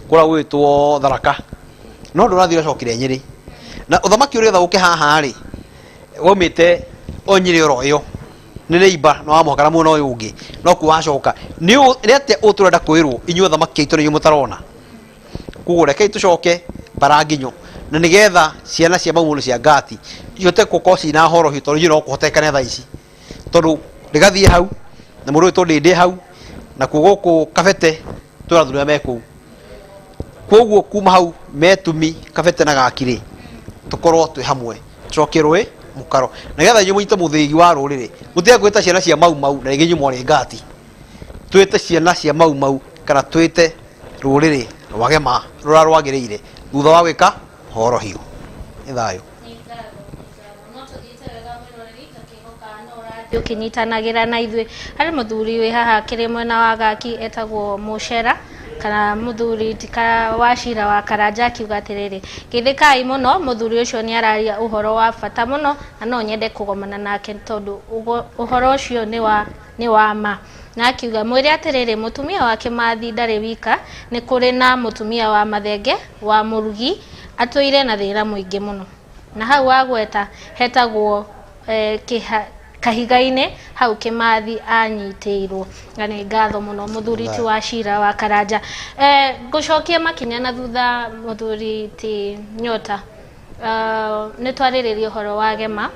A: kũrĩa gwĩtwo Tharaka, no ndũrathiĩ, ũracokire Nyĩrĩ. Na ũthamaki ũrĩ getha ũke haha rĩ, waumĩte o Nyĩrĩ oro ĩyo, nĩ neighbor na wa mũhaka na mwena ũyũ ũngĩ no kuo wacoka. Nĩ atĩa ũũ tũrenda kwĩrwo inyuĩ athamaki aitũ nĩ inyuĩ mũtarona? Koguo rekei tũcoke bara nginyo, na nĩgetha ciana cia Maumũ na cia Ngati ihote gũkorwo ciĩna horohio, tondũ inyuĩ no kũhotekane thaa ici, tondũ rĩgathiĩ hau na mũndũ wĩtwo Ndĩndĩ hau, na kuo gũkũ Kabete twĩna athuri arĩa me kũu. Koguo kuma hau metumi Kabete na Gaki rĩ, tũkorwo twĩ hamwe, tũcokie rũĩ mũkaro, nĩgetha inyuĩ mũnyite mũthĩgi wa rũrĩrĩ. Mũtige gwĩta ciana cia Mau Mau na rĩngĩ inyuĩ mwarĩ Ngati. Twĩte ciana cia Mau Mau kana twĩte rũrĩrĩ rwa Gema rũrĩa rwagĩrĩire thutha wa gwĩka horohio. Nĩ thayũ.
C: Ũkĩnyitanagĩra na ithuĩ harĩ mũthuri wĩ haha akĩrĩ mwena wa Gaki etagwo Mũcera kana mũthuri tika wa cira wa Karanja, akiuga atĩrĩrĩ, geithĩkai mũno, mũthuri ũcio nĩ araria ũhoro wa bata mũno na no nyende kũgomana nake tondũ ũhoro ũcio nĩ wa ma. Na akiuga mwĩre atĩrĩrĩ, mũtumia wa Kĩmathi ndarĩ wika, nĩ kũrĩ na mũtumia wa Mathenge wa Mũrugi atũire na thĩna mũingĩ mũno, na hau wagweta hetagwo kahiga-inĩ hau Kĩmathi anyitĩirwo. Na nĩ ngatho mũno mũthuri ti wa cira wa Karanja. Ngũcokia makinya na thutha, mũthuri ti Nyota. Nĩ twarĩrĩria ũhoro wa Gema.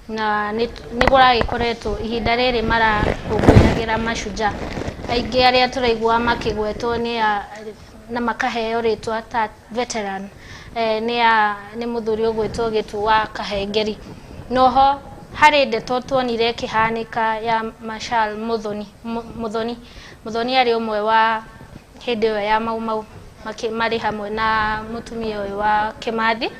C: Na nĩ kũragĩkoretwo ihinda rĩrĩ marakũngũyagĩra mashujaa aingĩ arĩa tũraigua makĩgwetwo nĩ a na makaheo rĩtwa ta veteran, nĩ a nĩ mũthuri ũgwĩtwo Gĩtu wa Kahengeri. Noho harĩ ndeto tuonire ĩkĩhanĩka ya Marshal Muthoni. Muthoni Muthoni arĩ ũmwe wa hĩndĩ ĩyo ya Mau Mau, marĩ hamwe na mũtumia ũyũ wa Kĩmathi,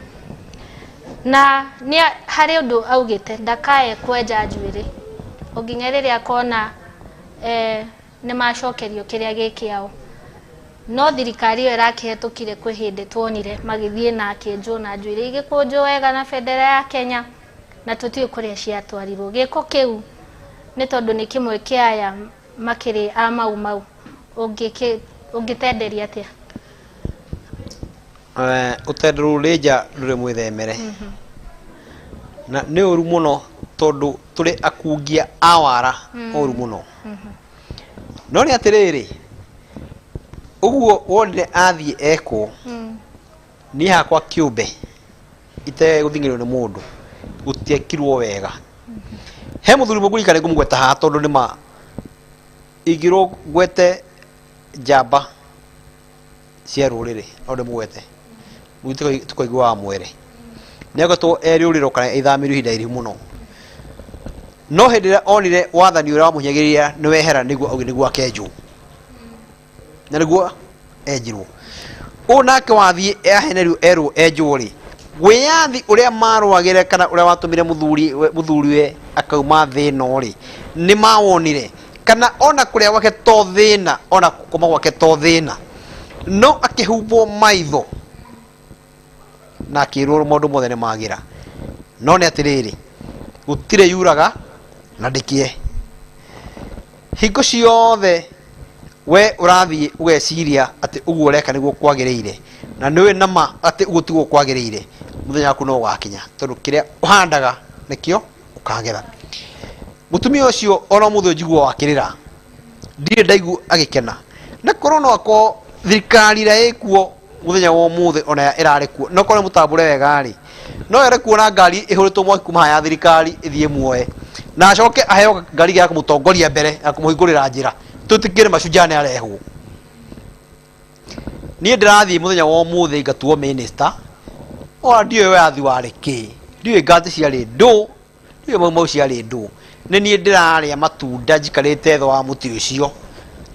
C: na nĩ harĩ ũndũ augĩte ndakae kwenja njuĩrĩ o nginya rĩrĩa akona nĩ macokerio kĩrĩa gĩ kĩao. No thirikari ĩyo ĩrakĩhetũkire, kwĩ hĩndĩ tuonire magĩthiĩ na akĩenjwo na njuĩrĩ igĩkũnjwo wega na bendera ya Kenya, na tũtiũĩ kũrĩa ciatwarirwo. Gĩko kĩu nĩ tondũ nĩ kĩmwe kĩa aya makĩrĩ a Mau Mau, ũngĩtenderia atĩa?
A: Ũtenderu rĩnja ndũrĩ mwĩthemere, na nĩ ũru mũno tondũ tũrĩ akungia a wara ũru mũno. No nĩ atĩrĩrĩ, ũguo wonire athiĩ ekwo, niĩ hakwa kĩũmbe itegũthing'ĩrĩrio nĩ mũndũ, gũtiekirwo wega. He mũthuri mũngũririkana, ngũmũgweta haha tondũ nĩ ma ingĩrwo ngwete njamba cia rũrĩrĩ no ndĩmũgwete. Mũthuri tũkaiguaga mwere nĩ akoretwo e rĩũrĩro kana ithamĩrio ihinda iraihu mũno, no hĩndĩ ĩrĩa onire wathani ũrĩa wamũhinyagĩrĩria nĩ wehera, nĩguo auge nĩguo akenjwo na nĩguo enjirwo. Ũũ nake wathiĩ ahenerio erwo enjwo rĩ, wĩyathi ũrĩa marũagĩre kana ũrĩa watũmire mũthuri we akauma thĩ ĩno rĩ, nĩ mawonire kana ona kũrĩa gwake to thĩna, ona gũkoma gwake to thĩna, no akĩhumbwo maitho na akĩrwo maũndũ mothe nĩ magĩra. No nĩ atĩrĩrĩ, gũtirĩ yuraga na ndĩkĩe. Hingo ciothe we ũrathiĩ ũgeciria atĩ ũguo ũreka nĩguo kwagĩrĩire, na nĩũĩ nama atĩ ũguo tiguo kwagĩrĩire, mũthenya waku no ũgakinya, tondũ kĩrĩa ũhandaga nĩkĩo ũkagetha. Mũtumia ũcio ona ũmũthĩ njiguaga akĩrĩra, ndirĩ ndaigua agĩkena. Na korwo no akorwo thirikari ĩrĩa ĩkuo mũthenya wa ũmũthĩ ona ĩrarĩ kuo, no korwo nĩ mũtambũre wega rĩ, no ere kuona ngari ĩhũrĩtwo mwaki kuma haha ya thirikari ĩthiĩ muoe, na acoke aheo ngari ya kũmũtongoria mbere ya kũmũhingũrĩra njĩra. Tũtikĩrĩ mashujaa nĩ arehwo. Niĩ ndĩrathiĩ mũthenya wa ũmũthĩ ngatuo minister, ona ndiũĩ wathi warĩ kĩ, ndiũĩ ngati ciarĩ ndũ, ndiũĩ Mau Mau ciarĩ ndũ. Nĩ niĩ ndĩrarĩa matunda njikarĩte thĩ wa mũtĩ ũcio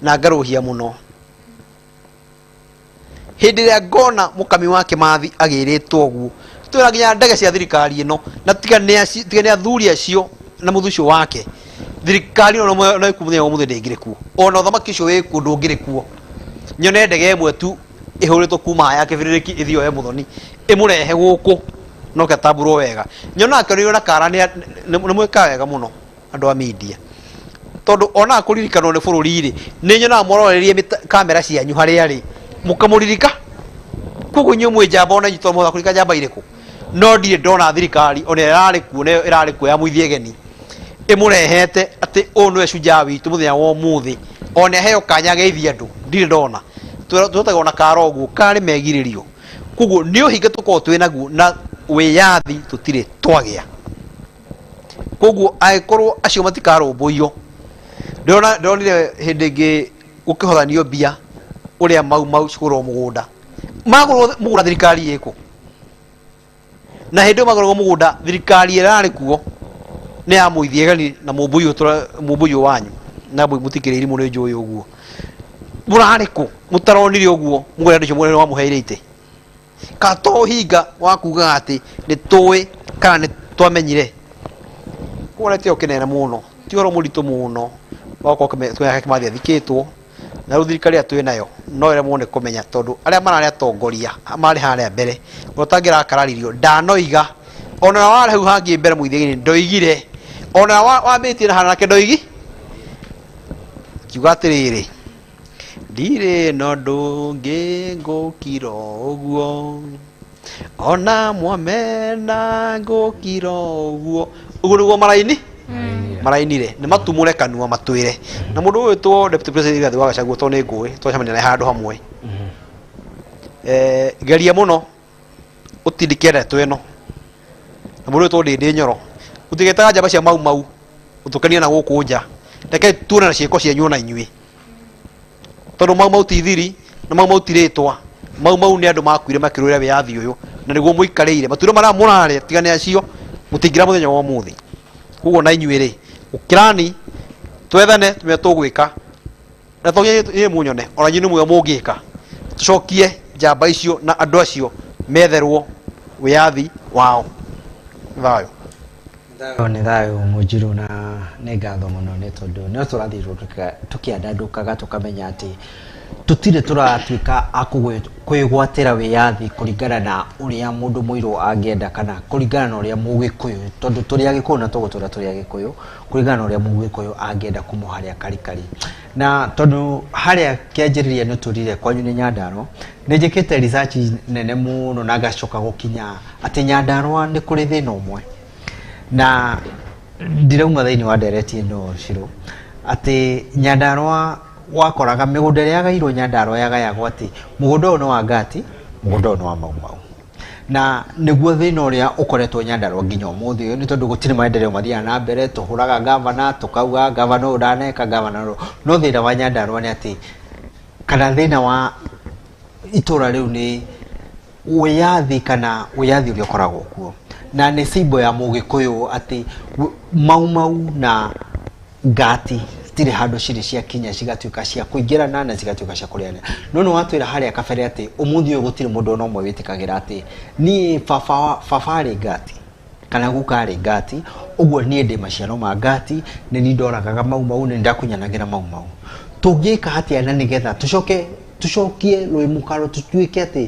A: na ngarũhia mũno. Hĩndĩ ĩrĩa ngona mũkami wa Kĩmathi agĩrĩtwo ũguo, twĩna nginya ndege cia thirikari ĩno, na tiga nĩ athuri acio na mũthuri ũcio wake, thirikari ĩno no ĩkuo mũthenya wa ũmũthĩ ndĩngĩrĩ kuo, ona ũthamaki ũcio wĩ kuo ndũngĩrĩ kuo. Nyone ndege ĩmwe tu ĩhũrĩtwo kuma haha ya kĩbĩrĩrĩki ĩthiĩ yoe Mũthoni ĩmũrehe gũkũ noke atambũrwo wega. Nyonaga akĩonio na kara nĩ mwĩkaga wega mũno andũ a media, tondũ onaga kũririkanwo nĩ bũrũri rĩ, nĩ nyonaga mũrorerie kamera cianyu harĩa rĩ mũkamũririka. Koguo inyuĩ mwĩ njamba, ona inyuĩ tondũ mũhota kũririka njamba irĩkũ. No ndirĩ ndona thirikari ona ĩrarĩ kuo na ĩrarĩ kuo ya mũithiegeni ĩmũrehete atĩ ũyũ nĩwe shujaa witũ mũthenya wa ũmũthĩ, ona aheo kanya ageithie andũ, ndirĩ ndona. Twetagwo na kara ũguo karĩ megirĩrio. Koguo nĩ ũhinga tũkoragwo twĩ naguo na wĩyathi tũtirĩ twagĩa. Koguo angĩkorwo acio matikarũmbũiyo, ndĩronire hĩndĩ ĩngĩ gũkĩhothanio mbia ũrĩa Mau Mau cikũgũrwo mũgũnda, magũrwo mũgũnda thirikari ĩkũ? Na hĩndĩ ĩyo magũragwo mũgũnda thirikari ĩrarĩ kuo nĩ ya mũithiegani na mũmbũi ũyũ wanyu na mũtikĩrĩ irimũ, nĩ njũĩ ũguo. Mũrarĩ kũ mũtaronire ũguo mũgũrĩ andũ acio mũrĩ wamũheire itĩ? Ka to ũhinga wa kugaga atĩ nĩ tũĩ kana nĩ twamenyire? Koguo na tio kĩnene mũno, ti ũhoro mũritũ mũno wa gũkorwo twĩna Kĩmathi athikĩtwo, na rĩu thirikari ĩrĩa twĩ nayo no ĩremwo nĩ kũmenya, tondũ arĩa mararĩ atongoria marĩ harĩa mbere, ũrĩa ũtangĩrakararirio ndanoiga, ona ũrĩa warĩ hau hangĩ mbere mũithĩgi ndoigire, ona ũrĩa wambĩtie na harĩa nake ndoigi. Ngiuga atĩrĩrĩ, ndirĩ na ũndũ ũngĩ ngũkira ũguo, ona mwamena ngũkira ũguo. Ũguo nĩguo maraini marainire, nĩ matumũre kanua matwĩre. Na mũndũ ũyũ wĩtwo Deputy President Rigathĩ wa Gachagua, tondũ nĩ ngũĩ twacemania naye handũ hamwe, geria mũno ũtindĩke ndeto ĩno. Na mũndũ ũyũ wĩtwo Ndĩndĩ Nyoro, Mũtigetaga njamba cia Mau Mau mũtũkenie na gũkũ nja. Reke tuone na ciĩko cianyu ona inyuĩ. Tondũ Mau Mau ti thiri na Mau Mau ti rĩtwa. Mau Mau nĩ andũ makuire makĩrũĩra wĩyathi ũyũ na nĩguo mũikarĩire. Matuĩro marĩa mũrarĩa tiga nĩ acio mũtingĩra mũthenya wa ũmũthĩ. Koguo na inyuĩ rĩ, ũkĩrani twethane tũmenye tũgwĩka na to nginya inyuĩ mũnyone, ona inyuĩ nĩ mwega mũngĩka. Tũcokie njamba icio na andũ acio metherwo wĩyathi wao. Thayũ.
B: Thayũ nĩ thayũ Mũnjirũ, na nĩ ngatho mũno nĩ tondũ no tũrathiĩ tũkĩandandũkaga tũkamenya atĩ tũtirĩ tũratuĩka a kwĩgwatĩra wĩyathi kũringana na ũrĩa mũndũ mũirũ angĩenda kana kũringana na ũrĩa mũgĩkũyũ, tondũ tũrĩ agĩkũyũ na tũgũtũra tũrĩ agĩkũyũ, kũringana na ũrĩa mũgĩkũyũ angĩenda kuma harĩa karikari. Na tondũ harĩa kĩanjĩrĩria nĩ tũrire kwanyu nĩ Nyandarua, nĩ njĩkĩte research nene mũno na ngacoka gũkinya atĩ Nyandarua nĩ kũrĩ thĩna ũmwe, na ndirauma thĩinĩ wa ndereti ĩno Shiro, atĩ Nyandarua wakoraga mĩgũnda ĩrĩa yagairwo Nyandarua yagayagwo atĩ mũgũnda ũyũ nĩ wa Ngati, mũgũnda ũyũ nĩ wa Mau Mau. Na nĩguo thĩna ũrĩa ũkoretwo Nyandarua nginya ũmũthĩ ũyũ, nĩ tondũ gũtirĩ maendeleo mathiaga na mbere. Tũhũraga gavana tũkauga gavana ũyũ ndaneka, gavana ũyũ. No thĩna wa Nyandarua nĩ atĩ, kana thĩna wa itũra rĩu nĩ wĩyathi, kana wĩyathi ũrĩa ũkoragwo kuo, na nĩ symbol ya mũgĩkũyũ atĩ Mau Mau na Ngati citirĩ handũ cirĩ ciakinya cigatuĩka cia kũingĩrana na cigatuĩka cia kũrĩanĩra. No nĩ watwĩra harĩa kabere atĩ ũmũthĩ ũyũ gũtirĩ mũndũ ona ũmwe wĩtĩkagĩra atĩ niĩ baba baba arĩ Ngati kana guka arĩ Ngati, ũguo niĩ ndĩ maciaro ma Ngati, nĩ niĩ ndoragaga Mau Mau, nĩ ndakunyanagĩra Mau Mau. Tũngĩka atĩa na nĩgetha tũcoke tũcokie rwĩmũkaro, tũtuĩke atĩ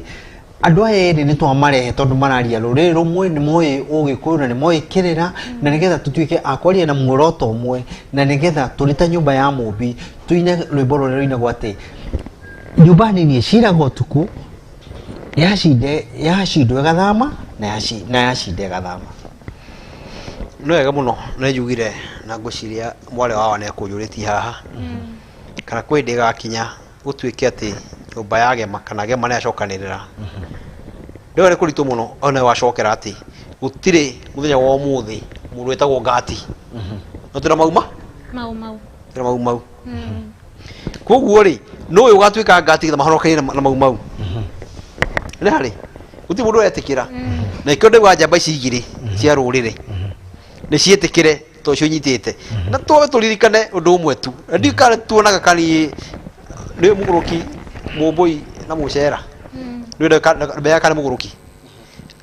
B: andũ aya erĩ nĩ twamarehe tondũ mararia rũrĩrĩ rũmwe, nĩ moĩ ũgĩkũyũ na nĩ moĩ kĩrĩra, na nĩgetha tũtuĩke a kwaria na muoroto ũmwe, na nĩgetha tũrĩ ta nyũmba ya mũmbi tũine rwĩmbo rũrĩa rũinagwo atĩ nyũmba nini ĩciraga ũtukũ, yacinde yacindwo ĩgathama na na yacinda ĩgathama?
A: Nĩ wega mũno nĩ njugire na ngwĩciria mwarĩ wawa nĩ akũnjũrĩtie haha kana kwĩ hĩndĩ ĩgakinya gũtuĩke atĩ nyũmba ya gema kana gema nĩ yacokanĩrĩra. Ndĩrona nĩ kũritũ mũno ona wacokera atĩ gũtirĩ mũthenya wa ũmũthĩ mũndũ wĩtagwo Ngati no twĩna mauma.
C: Mau Mau.
A: Twĩna Mau Mau. Koguo rĩ, nũ ũyũ ũgatuĩka Ngati getha mahonokanie na Mau Mau nĩ harĩ gũtirĩ mũndũ ũretĩkĩra, na ikĩo ndauga njamba ici igĩrĩ cia rũrĩrĩ nĩ ciĩtĩkĩre tondũ cio inyitĩte. Na twambe tũririkane ũndũ ũmwe tu, na ndiũĩ kana tuonaga kani nĩ mũgũrũki mũmbũi na mũcera nĩ kana mũgũrũki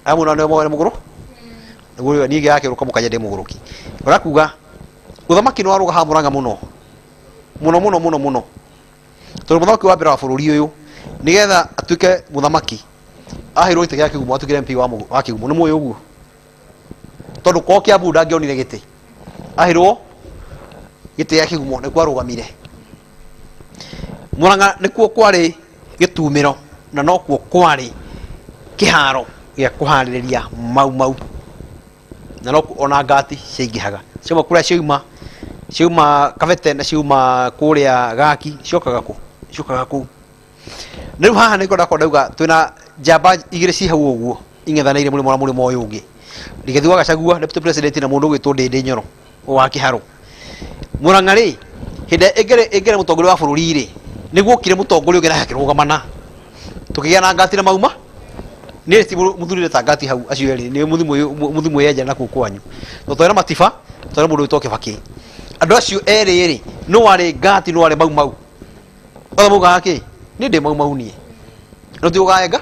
A: amwe nĩ nĩ mũgũrũ nĩguo niĩ ngĩgakĩrũka mũkanya ndĩ mũgũrũki. Ũrakuga ũthamaki nĩ warũga haha Mũrang'a mũno mũno mũno mũno mũno, tondũ mũthamaki wa mbere wa bũrũri ũyũ nĩgetha atuĩke mũthamaki aheirwo gĩtĩ gĩa Kĩgumo, atuĩkire MP wa Kĩgumo. Nĩ mũĩ ũguo? Tondũ korwo Kiambu ndangĩonire gĩtĩ, aheirwo gĩtĩ gĩa Kĩgumo nĩkuo arũgamire. Mũrang'a nĩkuo kwarĩ gĩtumĩro na nokuo kwarĩ kĩharo gĩa kũharĩrĩria Mau Mau, na nokuo ona Ngati ciaingĩhaga ciauma kũrĩa ciauma, ciauma Kabete na ciauma kũrĩa Gaki, ciokaga kũ? Ciokaga kũu. Na rĩu haha nĩngwenda ndakorwo ndauga twĩna njamba igĩrĩ ci hau ũguo ing'ethanĩire mũrĩmo na mũrĩmo ũyũ ũngĩ, Rigathi wa Gachagua deputy president na mũndũ ũgwĩtwo Ndĩndĩ Nyoro wa Kĩharũ. Mũrang'a rĩ, hĩndĩ ĩngĩrĩ ĩngĩrĩ mũtongoria wa bũrũri rĩ, nĩguo okire mũtongoria ũngĩ na akĩrũgamana tũkĩgĩa na Ngati na Mauma. Niĩ ti mũthurire ta Ngati hau acio erĩ nĩ mũthi mwĩyenjera na kũu kwanyu, tondũ twarĩ na Matiba, twarĩ na mũndũ wĩtwo Kĩbakĩ. Andũ acio erĩ rĩ, nũ warĩ Ngati, nũ warĩ Mau Mau? Othe maugaga kĩ? Niĩ ndĩ Mau Mau niĩ no ti ũgaenga.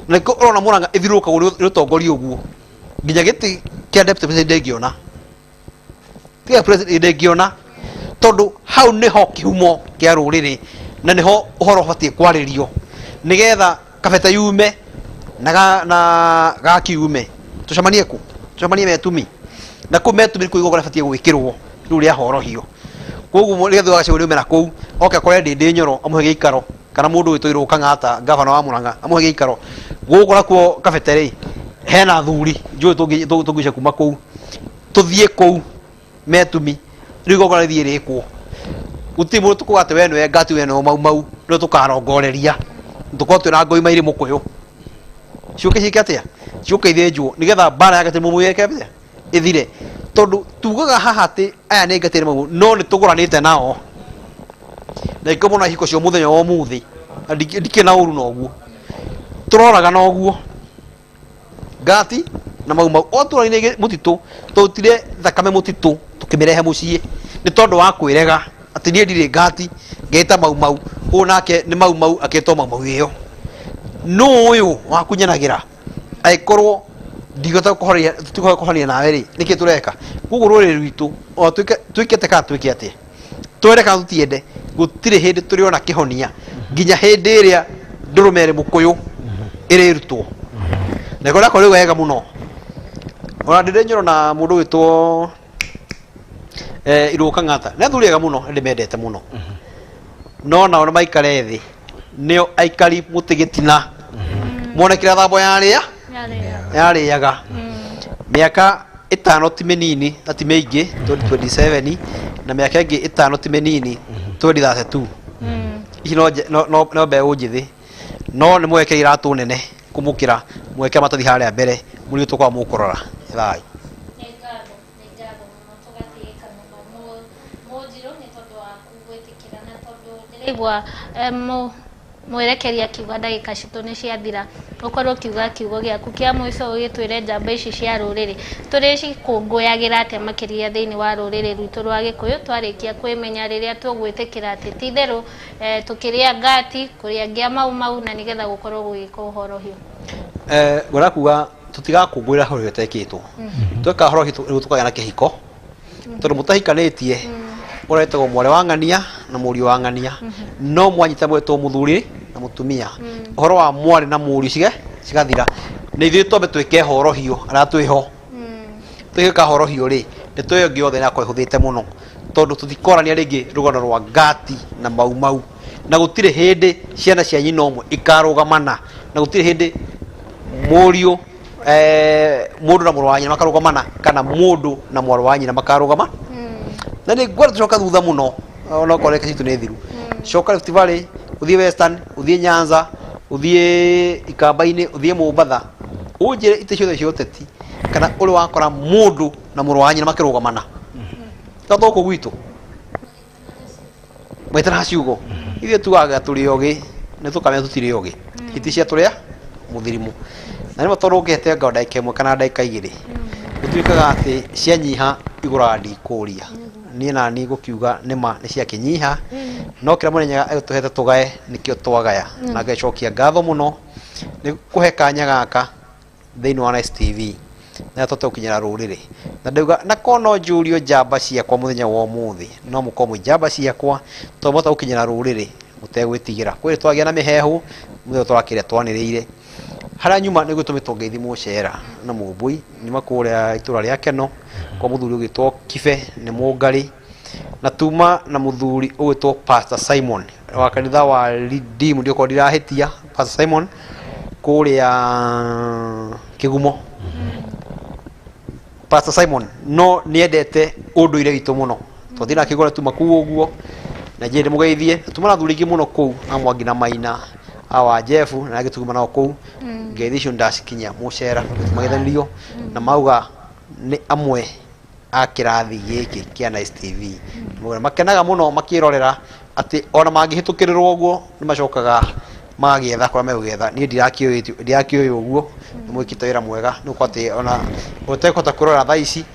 A: Na nĩkĩo ũrona Mũrang'a ĩthiũrũrũkagwo nĩ ũtongoria ũguo nginya gĩtĩ kĩa deputy president ndĩngĩona, tiga president ndĩngĩona, tondũ hau nĩho kĩhumo kĩa rũrĩrĩ na nĩho ũhoro ũbatiĩ kwarĩrio nĩgetha Kabete yume na Gaki yume, tũcemanie kũ? Tũcemanie Metumi. Na kũu Metumi nĩkuo igongona rĩbatiĩ gwĩkĩrwo rĩu rĩa horohio. Koguo Rigathi wa Gachagua nĩaumĩra kũu oke akore Ndĩndĩ Nyoro amũhe gĩikaro, kana mũndũ ũgwĩtwo Irũngũ Kang'ata, ngavana wa Murang'a, amũhe gĩikaro. Gũkũ nakuo Kabete rĩ, hena athuri njũĩ tũngĩgucia kuma kũu tũthiĩ kũu Metumi, rĩu igongona rĩthiĩ rĩkwo. Gũtirĩ mũndũ tũkuga atĩ we nĩwe Ngati, we nĩwe Mau Mau, nĩwe tũkarongoreria. Tũkorwo twĩna ngoima irĩ mũkũyũ, ciũke ciĩke atĩa? Ciũke ithĩnjwo nĩgetha mbara ya gatĩ mũmũ yeke atĩa? Ĩthire. Tondũ tugaga haha atĩ aya nĩ ngatĩrĩ mau, no nĩ tũgũranĩte nao na ikũ mũno hiko cio mũthenya wa ũmũthĩ. Na ndikĩrĩ na ũru na ũguo tũroraga na ũguo ngati na mau mau o tũra-inĩ mũtitũ, tũrutire thakame mũtitũ tũkĩmĩrehe mũciĩ nĩ tondũ wa kwĩrega atĩ niĩ ndirĩ ngati ngeta mau mau, ũyũ nake nĩ mau mau akĩtwo mau mau ĩyo. Nũ ũyũ wakunyanagĩra angĩkorwo ndigota kũhoria tũtikũhota kũhonia nawe rĩ, nĩkĩ tũreka? Koguo rũrĩrĩ rwitũ o twĩke twĩke kana twĩke atĩa, twende kana tũtiende, gũtirĩ hĩndĩ tũrĩona kĩhonia nginya hĩndĩ ĩrĩa ndũrũme ĩrĩ mũkũyũ ĩrĩrutwo. Na ĩkorwo rĩu wega mũno ona ndĩrĩ nyoro na mũndũ wĩtwo Irũka Ng'ata, nĩ athuri ega mũno, ndĩmendete mũno, no nao nĩ maikare thĩ, nĩo aikari mũtĩ gĩtina, mone kĩrĩa thambo yarĩa yarĩaga. Mĩaka 5 ti mĩnini na ti mĩingĩ, 2027, na mĩaka ĩngĩ 5 ti mĩnini, 2032. Ici no no mbeũ njĩthĩ, no nĩ mwekĩra iratũ nene kũmũkĩra, mwekĩra matathi harĩa mbere mũrĩ tũkorwo mũkũrora thayũ.
C: Nĩ ngatho, nĩ ngatho mũno, tũgatĩĩka mũno Mũnjirũ nĩ tondũ waku gwĩtĩkĩra, na tondũ ndĩraigua mwerekeri akiuga ndagĩka citũ nĩ ciathira, ũkorwo ũkiuga kiugo gĩaku kĩa mũico, ũgĩtwĩre njamba ici cia rũrĩrĩ tũrĩcikũngũyagĩra atĩa makĩria thĩinĩ wa rũrĩrĩ rwitũ rwa Gĩkũyũ, twarĩkia kwĩmenya rĩrĩa tũgwĩtĩkĩra atĩ ti itherũ tũkĩrĩa ngati kũrĩ angĩ a mau mau, na nĩgetha gũkorwo gũgĩka ũhorohio.
A: Ngwenda kuga tũtigakũngũĩra horo ĩtekĩtwo. Tweka horo nĩguo tũkagĩa na kĩhiko, tondũ mũtahikanĩtie ũretagwo mwarĩ wa ng'ania na mũriũ wa ng'ania, no mwanyita mwetwo mũthuri na mũtumia. Ũhoro wa mwarĩ na mũriũ cige cigathira. Nĩ ithuĩ twambe twĩke horohio arĩa twĩho. Twĩka horohio rĩ, ndeto ĩyo ĩngĩ yothe ĩrakorwo ĩhũthĩte mũno, tondũ tũtikorania rĩngĩ rũgano rwa ngati na mau mau, na gũtirĩ hĩndĩ ciana cia nyina ũmwe ikarũgamana, na gũtirĩ hĩndĩ mũriũ mũndũ na mũrũ wa nyina makarũgamana, kana mũndũ na mwarĩ wa nyina makarũgama. Na nĩ ngwenda tũcoka thutha mũno, onokorwo reke citũ nĩ thiru. Coka Rift Valley, ũthiĩ Western, ũthiĩ Nyanza, ũthiĩ Ikamba-inĩ, ũthiĩ Mombatha, ũnjĩre itĩ ciothe cia ũteti kana ũrĩ wakora mũndũ na mũrũ wa nyina makĩrũgamana ta tũkũ gwitũ maitana ciugo. Ithuĩ tugaga tũrĩ ogĩ, nĩ tũkamenya tũtirĩ ogĩ, hiti cia tũrĩa mũthirimũ. Na rĩmwe tondũ ũngĩhete ngao ndagĩka 1 kana ndagĩka 2, gũtuĩkaga atĩ cianyiha igũraga ndikũria. Niĩ nani ngũkiuga nĩma nĩ ciakĩnyiha, no kĩrĩa Mũrĩnyaga egũtũhete tũgae nĩkĩo twagaya. Na ngacokia ngatho mũno nĩ kũhe kanya gaka thĩinĩ wa Nice TV na tũhote gũkinyĩra rũrĩrĩ. Na ndauga na korwo no njũrio njamba ciakwa mũthenya wa ũmũthĩ, no mũkorwo mwĩ njamba ciakwa, tondũ mwahota gũkinyĩra rũrĩrĩ mũtegwĩtigĩra. Kwĩ twagĩa na mĩhehu mũthenya tũrakĩrĩa twanĩrĩire harĩa nyuma nĩ gwĩtũmĩtwo ngeithi mũcera na mũmbũi, nyuma kũrĩa itũra rĩa Keno kwa mũthuri ũgwĩtwo Kibe nĩ Mũngarĩ, na tuma na mũthuri ũgwĩtwo Pastor Simon wa kanitha wa Redeem, ndiokorwo ndirahĩtia, Pastor Simon kũrĩa Kĩgumo. Pastor Simon no nĩendete ũndũire witũ mũno, twathiĩ nake kũrĩa tuma kuu ũguo, na njĩĩ ndĩmũgeithie. Tuma na athuri aingĩ mũno kũu, a Mwangi na Maina, a wa Jeff na angĩ tuma nao kũu. Ngeithi icio ndacikinyia mũcera tũmageithanirio, na mauga nĩ amwe a kĩrathi gĩkĩ kĩa Nice TV. Makenaga mũno makĩrorera atĩ ona mangĩhĩtũkĩrĩrwo ũguo nĩ macokaga magagĩetha kũrĩa megũgĩetha. Niĩ ndirakĩũĩ ũguo, nĩ mwĩkĩte wĩra mwega, nĩ gũkorwo atĩ ona ũtekũhota kwĩrorera thaa ici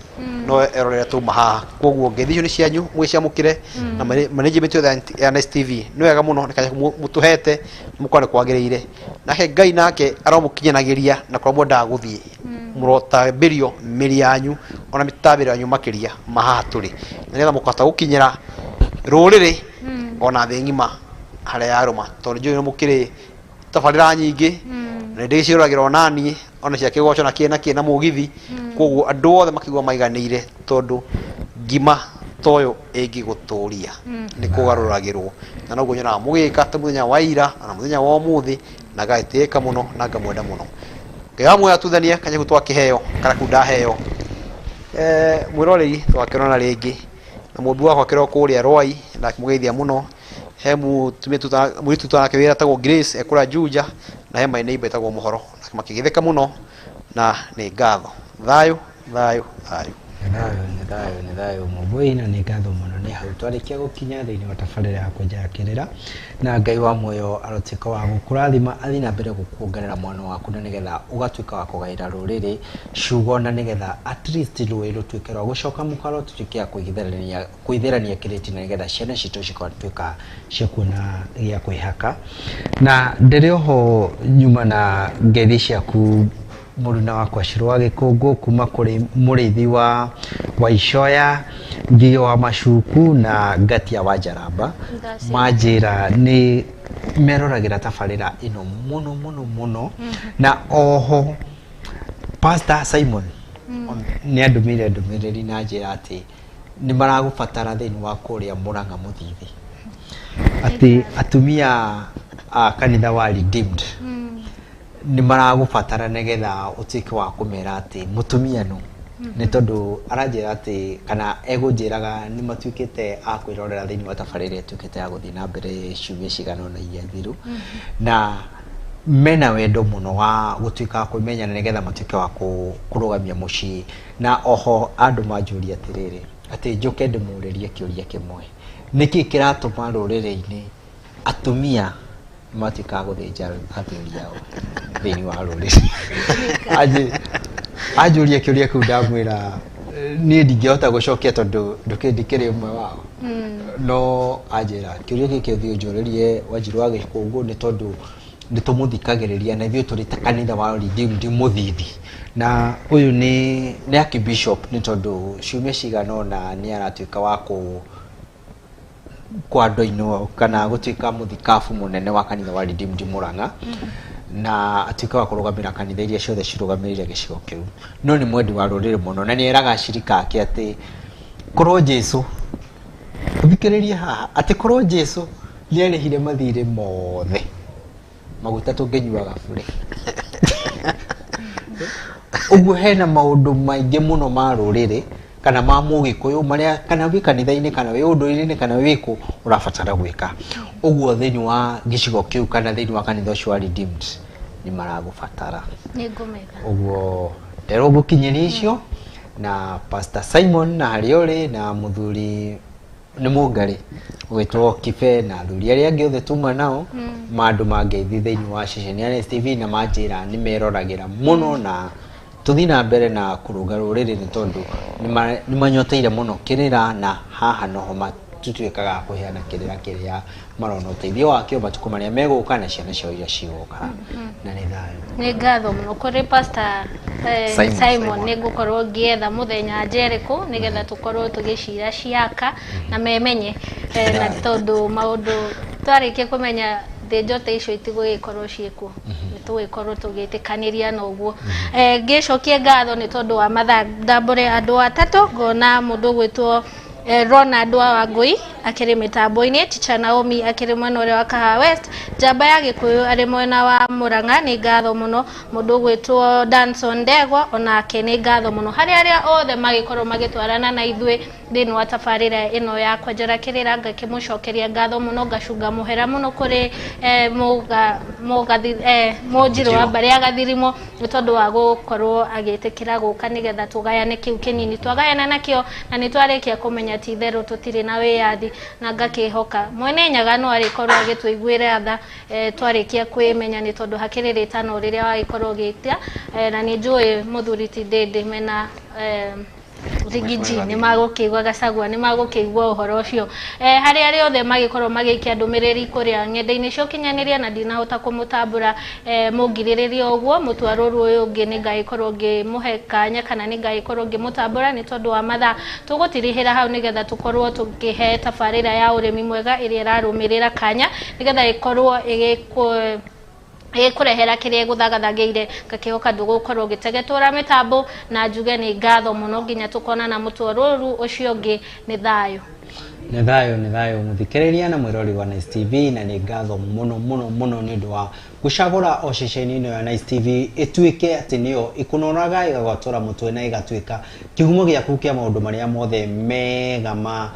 A: no erorere tuma haha. Koguo ngeithi icio nĩ cianyu, mwĩciamũkĩre na management yothe ya Nice TV. Nĩ wega mũno nĩ kanya mũtũhete, mũkona nĩ kwagĩrĩire. Nake Ngai nake aromũkinyanagĩria na kũrĩa mwendaga gũthiĩ. Mũrotambĩrio mĩri yanyu ona mĩtambĩro yanyu makĩria ma haha tũrĩ, na nĩgetha mũkahota gũkinyĩra rũrĩrĩ ona thĩ ng'ima harĩa yarũma, tondũ njũĩ nĩ mũkĩrĩ tabarĩra nyingĩ na nĩ ndĩciĩroragĩra ona niĩ, ona cia kĩgoco na kĩ na kĩ na mũgithi. Koguo andũ othe makĩigua maiganĩire, tondũ ngima ta ũyũ ĩngĩgũtũria nĩ kũgarũragĩrwo, na noguo nyonaga mũgĩka ta mũthenya wa ira na mũthenya wa ũmũthĩ, na ngagĩtĩĩka mũno na ngamwenda mũno. Ngai wa muoyo atuthanie kanya kau twakĩheo kana kau ndaheo. Mwĩroreri twakĩonana rĩngĩ na mũmbi wakwa akĩrĩ o kũrĩa Rwai, ndakĩmũgeithia mũno. He mũtumia mũirĩtu tũrutaga nake wĩra etagwo Grace e kũrĩa Juja, na he my neighbor etagwo Mũhoro, nake makĩgeithĩka mũno na nĩ ngatho. Thayũ, thayũ, thayũ.
B: Nĩ thayũ, nĩ thayũ, nĩ thayũ mũmbũi, na nĩ ngatho mũno nĩ hau twarĩkia gũkinya thĩinĩ wa tabarĩra ya kwenjera kĩrĩra, na Ngai wa muoyo arotuĩka wa gũkũrathima, athiĩ na mbere gũkuongerera mwana waku, na nĩgetha ũgatuĩka wa kũgaĩra rũrĩrĩ ciugo, na nĩgetha at least rũĩ rũtuĩke rwa gũcoka mũkaro, tũtuĩke a kũithĩrania kĩrĩti, na nĩgetha ciana citũ cigatuĩka cia kuona gĩa kwĩhaka. Na ndĩrĩ oho nyuma na ngeithi ciaku mũruna wakwa Cũrũ wa Gĩkũngũ, kuma kũrĩ mũrĩithi wa Waicoya, Ngigĩ wa Macuku na Ngatia wa Njaramba.
C: Ndaci.
B: Manjĩra nĩ meroragĩra tabarĩra ĩno mũno mũno mũno. Na oho Pastor Simon nĩ andũmĩire ndũmĩrĩri na njĩra atĩ nĩ maragũbatara thĩinĩ wa kũrĩa Mũrang'a Mũthithi, atĩ atumia a kanitha wa Redeemed nĩ maragũbatara nĩgetha ũtuĩke wa kũmera atĩ mũtumia no nĩ tondũ aranjĩra atĩ kana egũnjĩraga nĩ matuĩkĩte a kwĩrorera thĩinĩ wa tabarĩra ĩtuĩkĩte ya gũthiĩ na mbere ciumia cigana ũna iria thiru, na mena wendo mũno wa gũtuĩka wa kwĩmenyana nĩgetha matuĩke wa kũrũgamia mũciĩ. Na oho andũ manjũria atĩrĩrĩ, atĩ njũke ndĩmũrĩrie kĩũria kĩmwe: nĩkĩ kĩratũma rũrĩrĩ-inĩ atumia matuĩka a gũthĩnja athuri ao thĩinĩ wa rũrĩrĩ? Anjũria kĩũria kĩu, ndamwĩra niĩ ndingĩhota gũcokia tondũ ndikĩrĩ ũmwe wao, no anjĩra kĩũria gĩkĩ ũthiĩ ũnjũrĩrie Wanjirũ wa Gĩkũngũ, nĩ tondũ nĩ tũmũthikagĩrĩria na ithuĩ tũrĩ ta kanitha wa Redeemed Mũthithi. Na ũyũ nĩ archbishop, nĩ tondũ ciumia cigana ũna nĩ aratuĩka wa kũ kwandoinwo kana gũtuĩka mũthikabu mũnene wa kanitha wa Redeemed Murang'a, na atuĩka wa kũrũgamĩra kanitha iria ciothe cirũgamĩrĩire gĩcigo kĩu. No nĩ mwendi wa rũrĩrĩ mũno, na nĩ eraga acirika ake atĩ korwo Jesu, ũthikĩrĩrie haha, atĩ korwo Jesu nĩ arĩhire mathirĩ mothe, maguta tũngĩnyuaga bure. Ũguo hena maũndũ maingĩ mũno ma rũrĩrĩ kana ma mũgĩkũyũ marĩa kana wĩ kanitha-inĩ kana wĩ ũndũire-inĩ kana wĩ kũ ũrabatara gwĩka ũguo thĩinĩ wa gĩcigo kĩu kana thĩinĩ wa kanitha ũcio wa Redeemed nĩ maragũbatara.
C: Nĩ ngũmetha.
B: Ũguo nderwo ngũkinyĩria icio na Pastor Simon na harĩa ũrĩ na mũthuri nĩ mũngarĩ ũgĩtwo Kibe na athuri arĩa angĩ othe tuma nao mandũ mangeithi thĩinĩ wa ceceni ya NSTV, na manjĩra nĩ meroragĩra mũno na tũthiĩ na mbere na kũrũnga rũrĩrĩ, nĩ tondũ nĩ manyoteire mũno kĩrĩra, na haha noho tũtuĩkaga a kũheana kĩrĩra kĩrĩa marona ũteithio wakĩo matukũ marĩa megũka na ciana ciao iria cigũka. Na nĩ thayũ.
C: Nĩ ngatho mũno kũrĩ Pastor
B: Simon.
C: Simon. Nĩ ngũkorwo ngĩetha mũthenya njerĩkũ nĩgetha tũkorwo tũgĩcira ciaka na memenye, na tondũ maũndũ twarĩkia kũmenya thĩnjo ta icio itigũgĩkorwo ciĩkuo, nĩ tũgũgĩkorwo tũgĩtĩkanĩria na ũguo. Ngĩcokie ngatho nĩ tondũ wa mathaa, ndambũre andũ atatũ. Ngona mũndũ ũgwĩtwo Ronald wa Wangui akĩrĩ mĩtambo-inĩ, Teacher Naomi akĩrĩ mwena ũrĩa wa Kahawa West, Njamba ya Gĩkũyũ arĩ mwena wa Murang'a, nĩ ngatho mũno. Mũndũ ũgwĩtwo Danson Ndegwa onake nĩ ngatho mũno. Harĩ arĩa othe magĩkorwo magĩtwarana na ithuĩ thĩinĩ wa tabarĩra ĩno ya kwenjera kĩrĩra, ngakĩmũcokeria ngatho mũno, ngacunga mũhera mũno kũrĩ mũgathi mũnjirũ wa mbarĩ ya Gathirimo nĩ tondũ wa gũkorwo agĩtĩkĩra gũka nĩgetha tũgayane kĩu kĩnini twagayana nakĩo, na nĩ twarĩkia kũmenya ti itherũ tũtirĩ na wĩyathi, na ngakĩhoka Mwene Nyaga no arĩkorwo agĩtũiguĩra tha twarĩkia kwĩmenya, nĩ tondũ hakĩrĩ rĩtano rĩrĩa wagĩkorwo ũgĩtia, na nĩ njũĩ mũthuri ti Ndĩndĩ mena Rigiji nĩ magũkĩigua, Gacagua nĩ magũkĩigua ũhoro ũcio. Harĩ arĩa othe magĩkorwo magĩikia ndũmĩrĩri kũrĩa ng'enda-inĩ cia ũkinyanĩria na ndinahota kũmũtambũra, mũngirĩrĩrie ũguo mũtwarũrũ ũyũ ũngĩ nĩ ngagĩkorwo ngĩmũhe kanya kana nĩ ngagĩkorwo ngĩmũtambũra. Nĩ tondũ wa mathaa tũgũtirihĩra hau nĩgetha tũkorwo tũkĩhe tabarĩra ya ũrĩmi mwega ĩrĩa ĩrarũmĩrĩra kanya nĩgetha ĩkorwo ĩgĩkũ ĩkũrehera kĩrĩa ĩgũthagathagĩire. Ngakĩhoka ndũgũkorwo ũgĩtegetũra mĩtambo, na njuge nĩ ngatho mũno nginya tũkonana mũtwarũru ũcio ũngĩ. Nĩ thayũ.
B: Nĩ thayũ, nĩ thayũ mũthikĩrĩria na mwĩrori wa Nice TV, na nĩ ngatho mũno mũno mũno nĩ ũndũ wa gũcagũra o ceceni ĩno ya Nice TV ĩtuĩke atĩ nĩyo ĩkũnoraga, ĩgagwatũra mũtwe na ĩgatuĩka kĩhumo gĩaku kĩa maũndũ marĩa mothe mega ma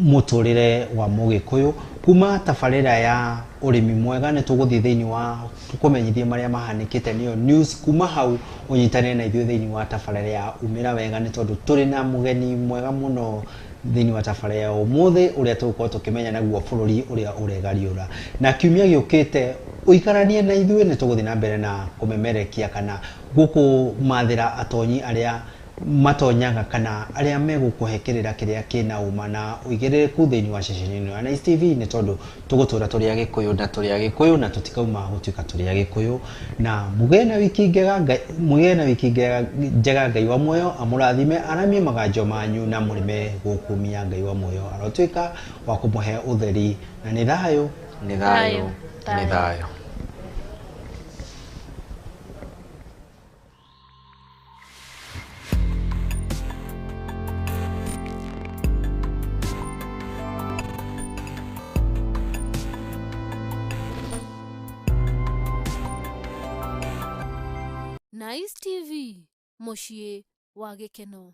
B: Mũtũrĩre wa Mũgĩkũyũ kuma tabarĩra ya ũrĩmi mwega. Nĩ tũgũthiĩ thĩinĩ wa tũkũmenyithie marĩa mahanĩkĩte, nĩyo news. Kuma hau ũnyitane na ithuĩ thĩinĩ wa tabarĩra ya Umĩra Wega, nĩ tondũ tũrĩ na mũgeni mwega mũno thĩinĩ wa tabarĩra ya ũmũthĩ, ũrĩa tũgũkorwo tũkĩmenya naguo bũrũri ũrĩa ũregariũra. Na kiumia gĩũkĩte ũikaranie na ithuĩ, nĩ tũgũthiĩ na mbere na kũmemerekia kana gũkũmathĩra atonyi arĩa matonyaga kana arĩa megũkũhe kĩrĩra kĩrĩa kĩna ũma na ũigĩrĩrĩku thĩinĩ wa ceceni ĩno ya Nice TV, nĩ tondũ tũgũtũra tũrĩ Agĩkũyũ na tũrĩ Agĩkũyũ na tũtikauma gũtuĩka tũrĩ Agĩkũyũ. Na mũgĩe na wiki njega, mũgĩe na wiki njega. Ngai wa muoyo amũrathime, aramie maganjo manyu na mũrĩme gũkumia. Ngai wa muoyo arotuĩka wa kũmũhe ũtheri, na nĩ thayũ.
A: Nĩ thayũ, nĩ thayũ.
D: Nice TV, mũciĩ wa gĩkeno.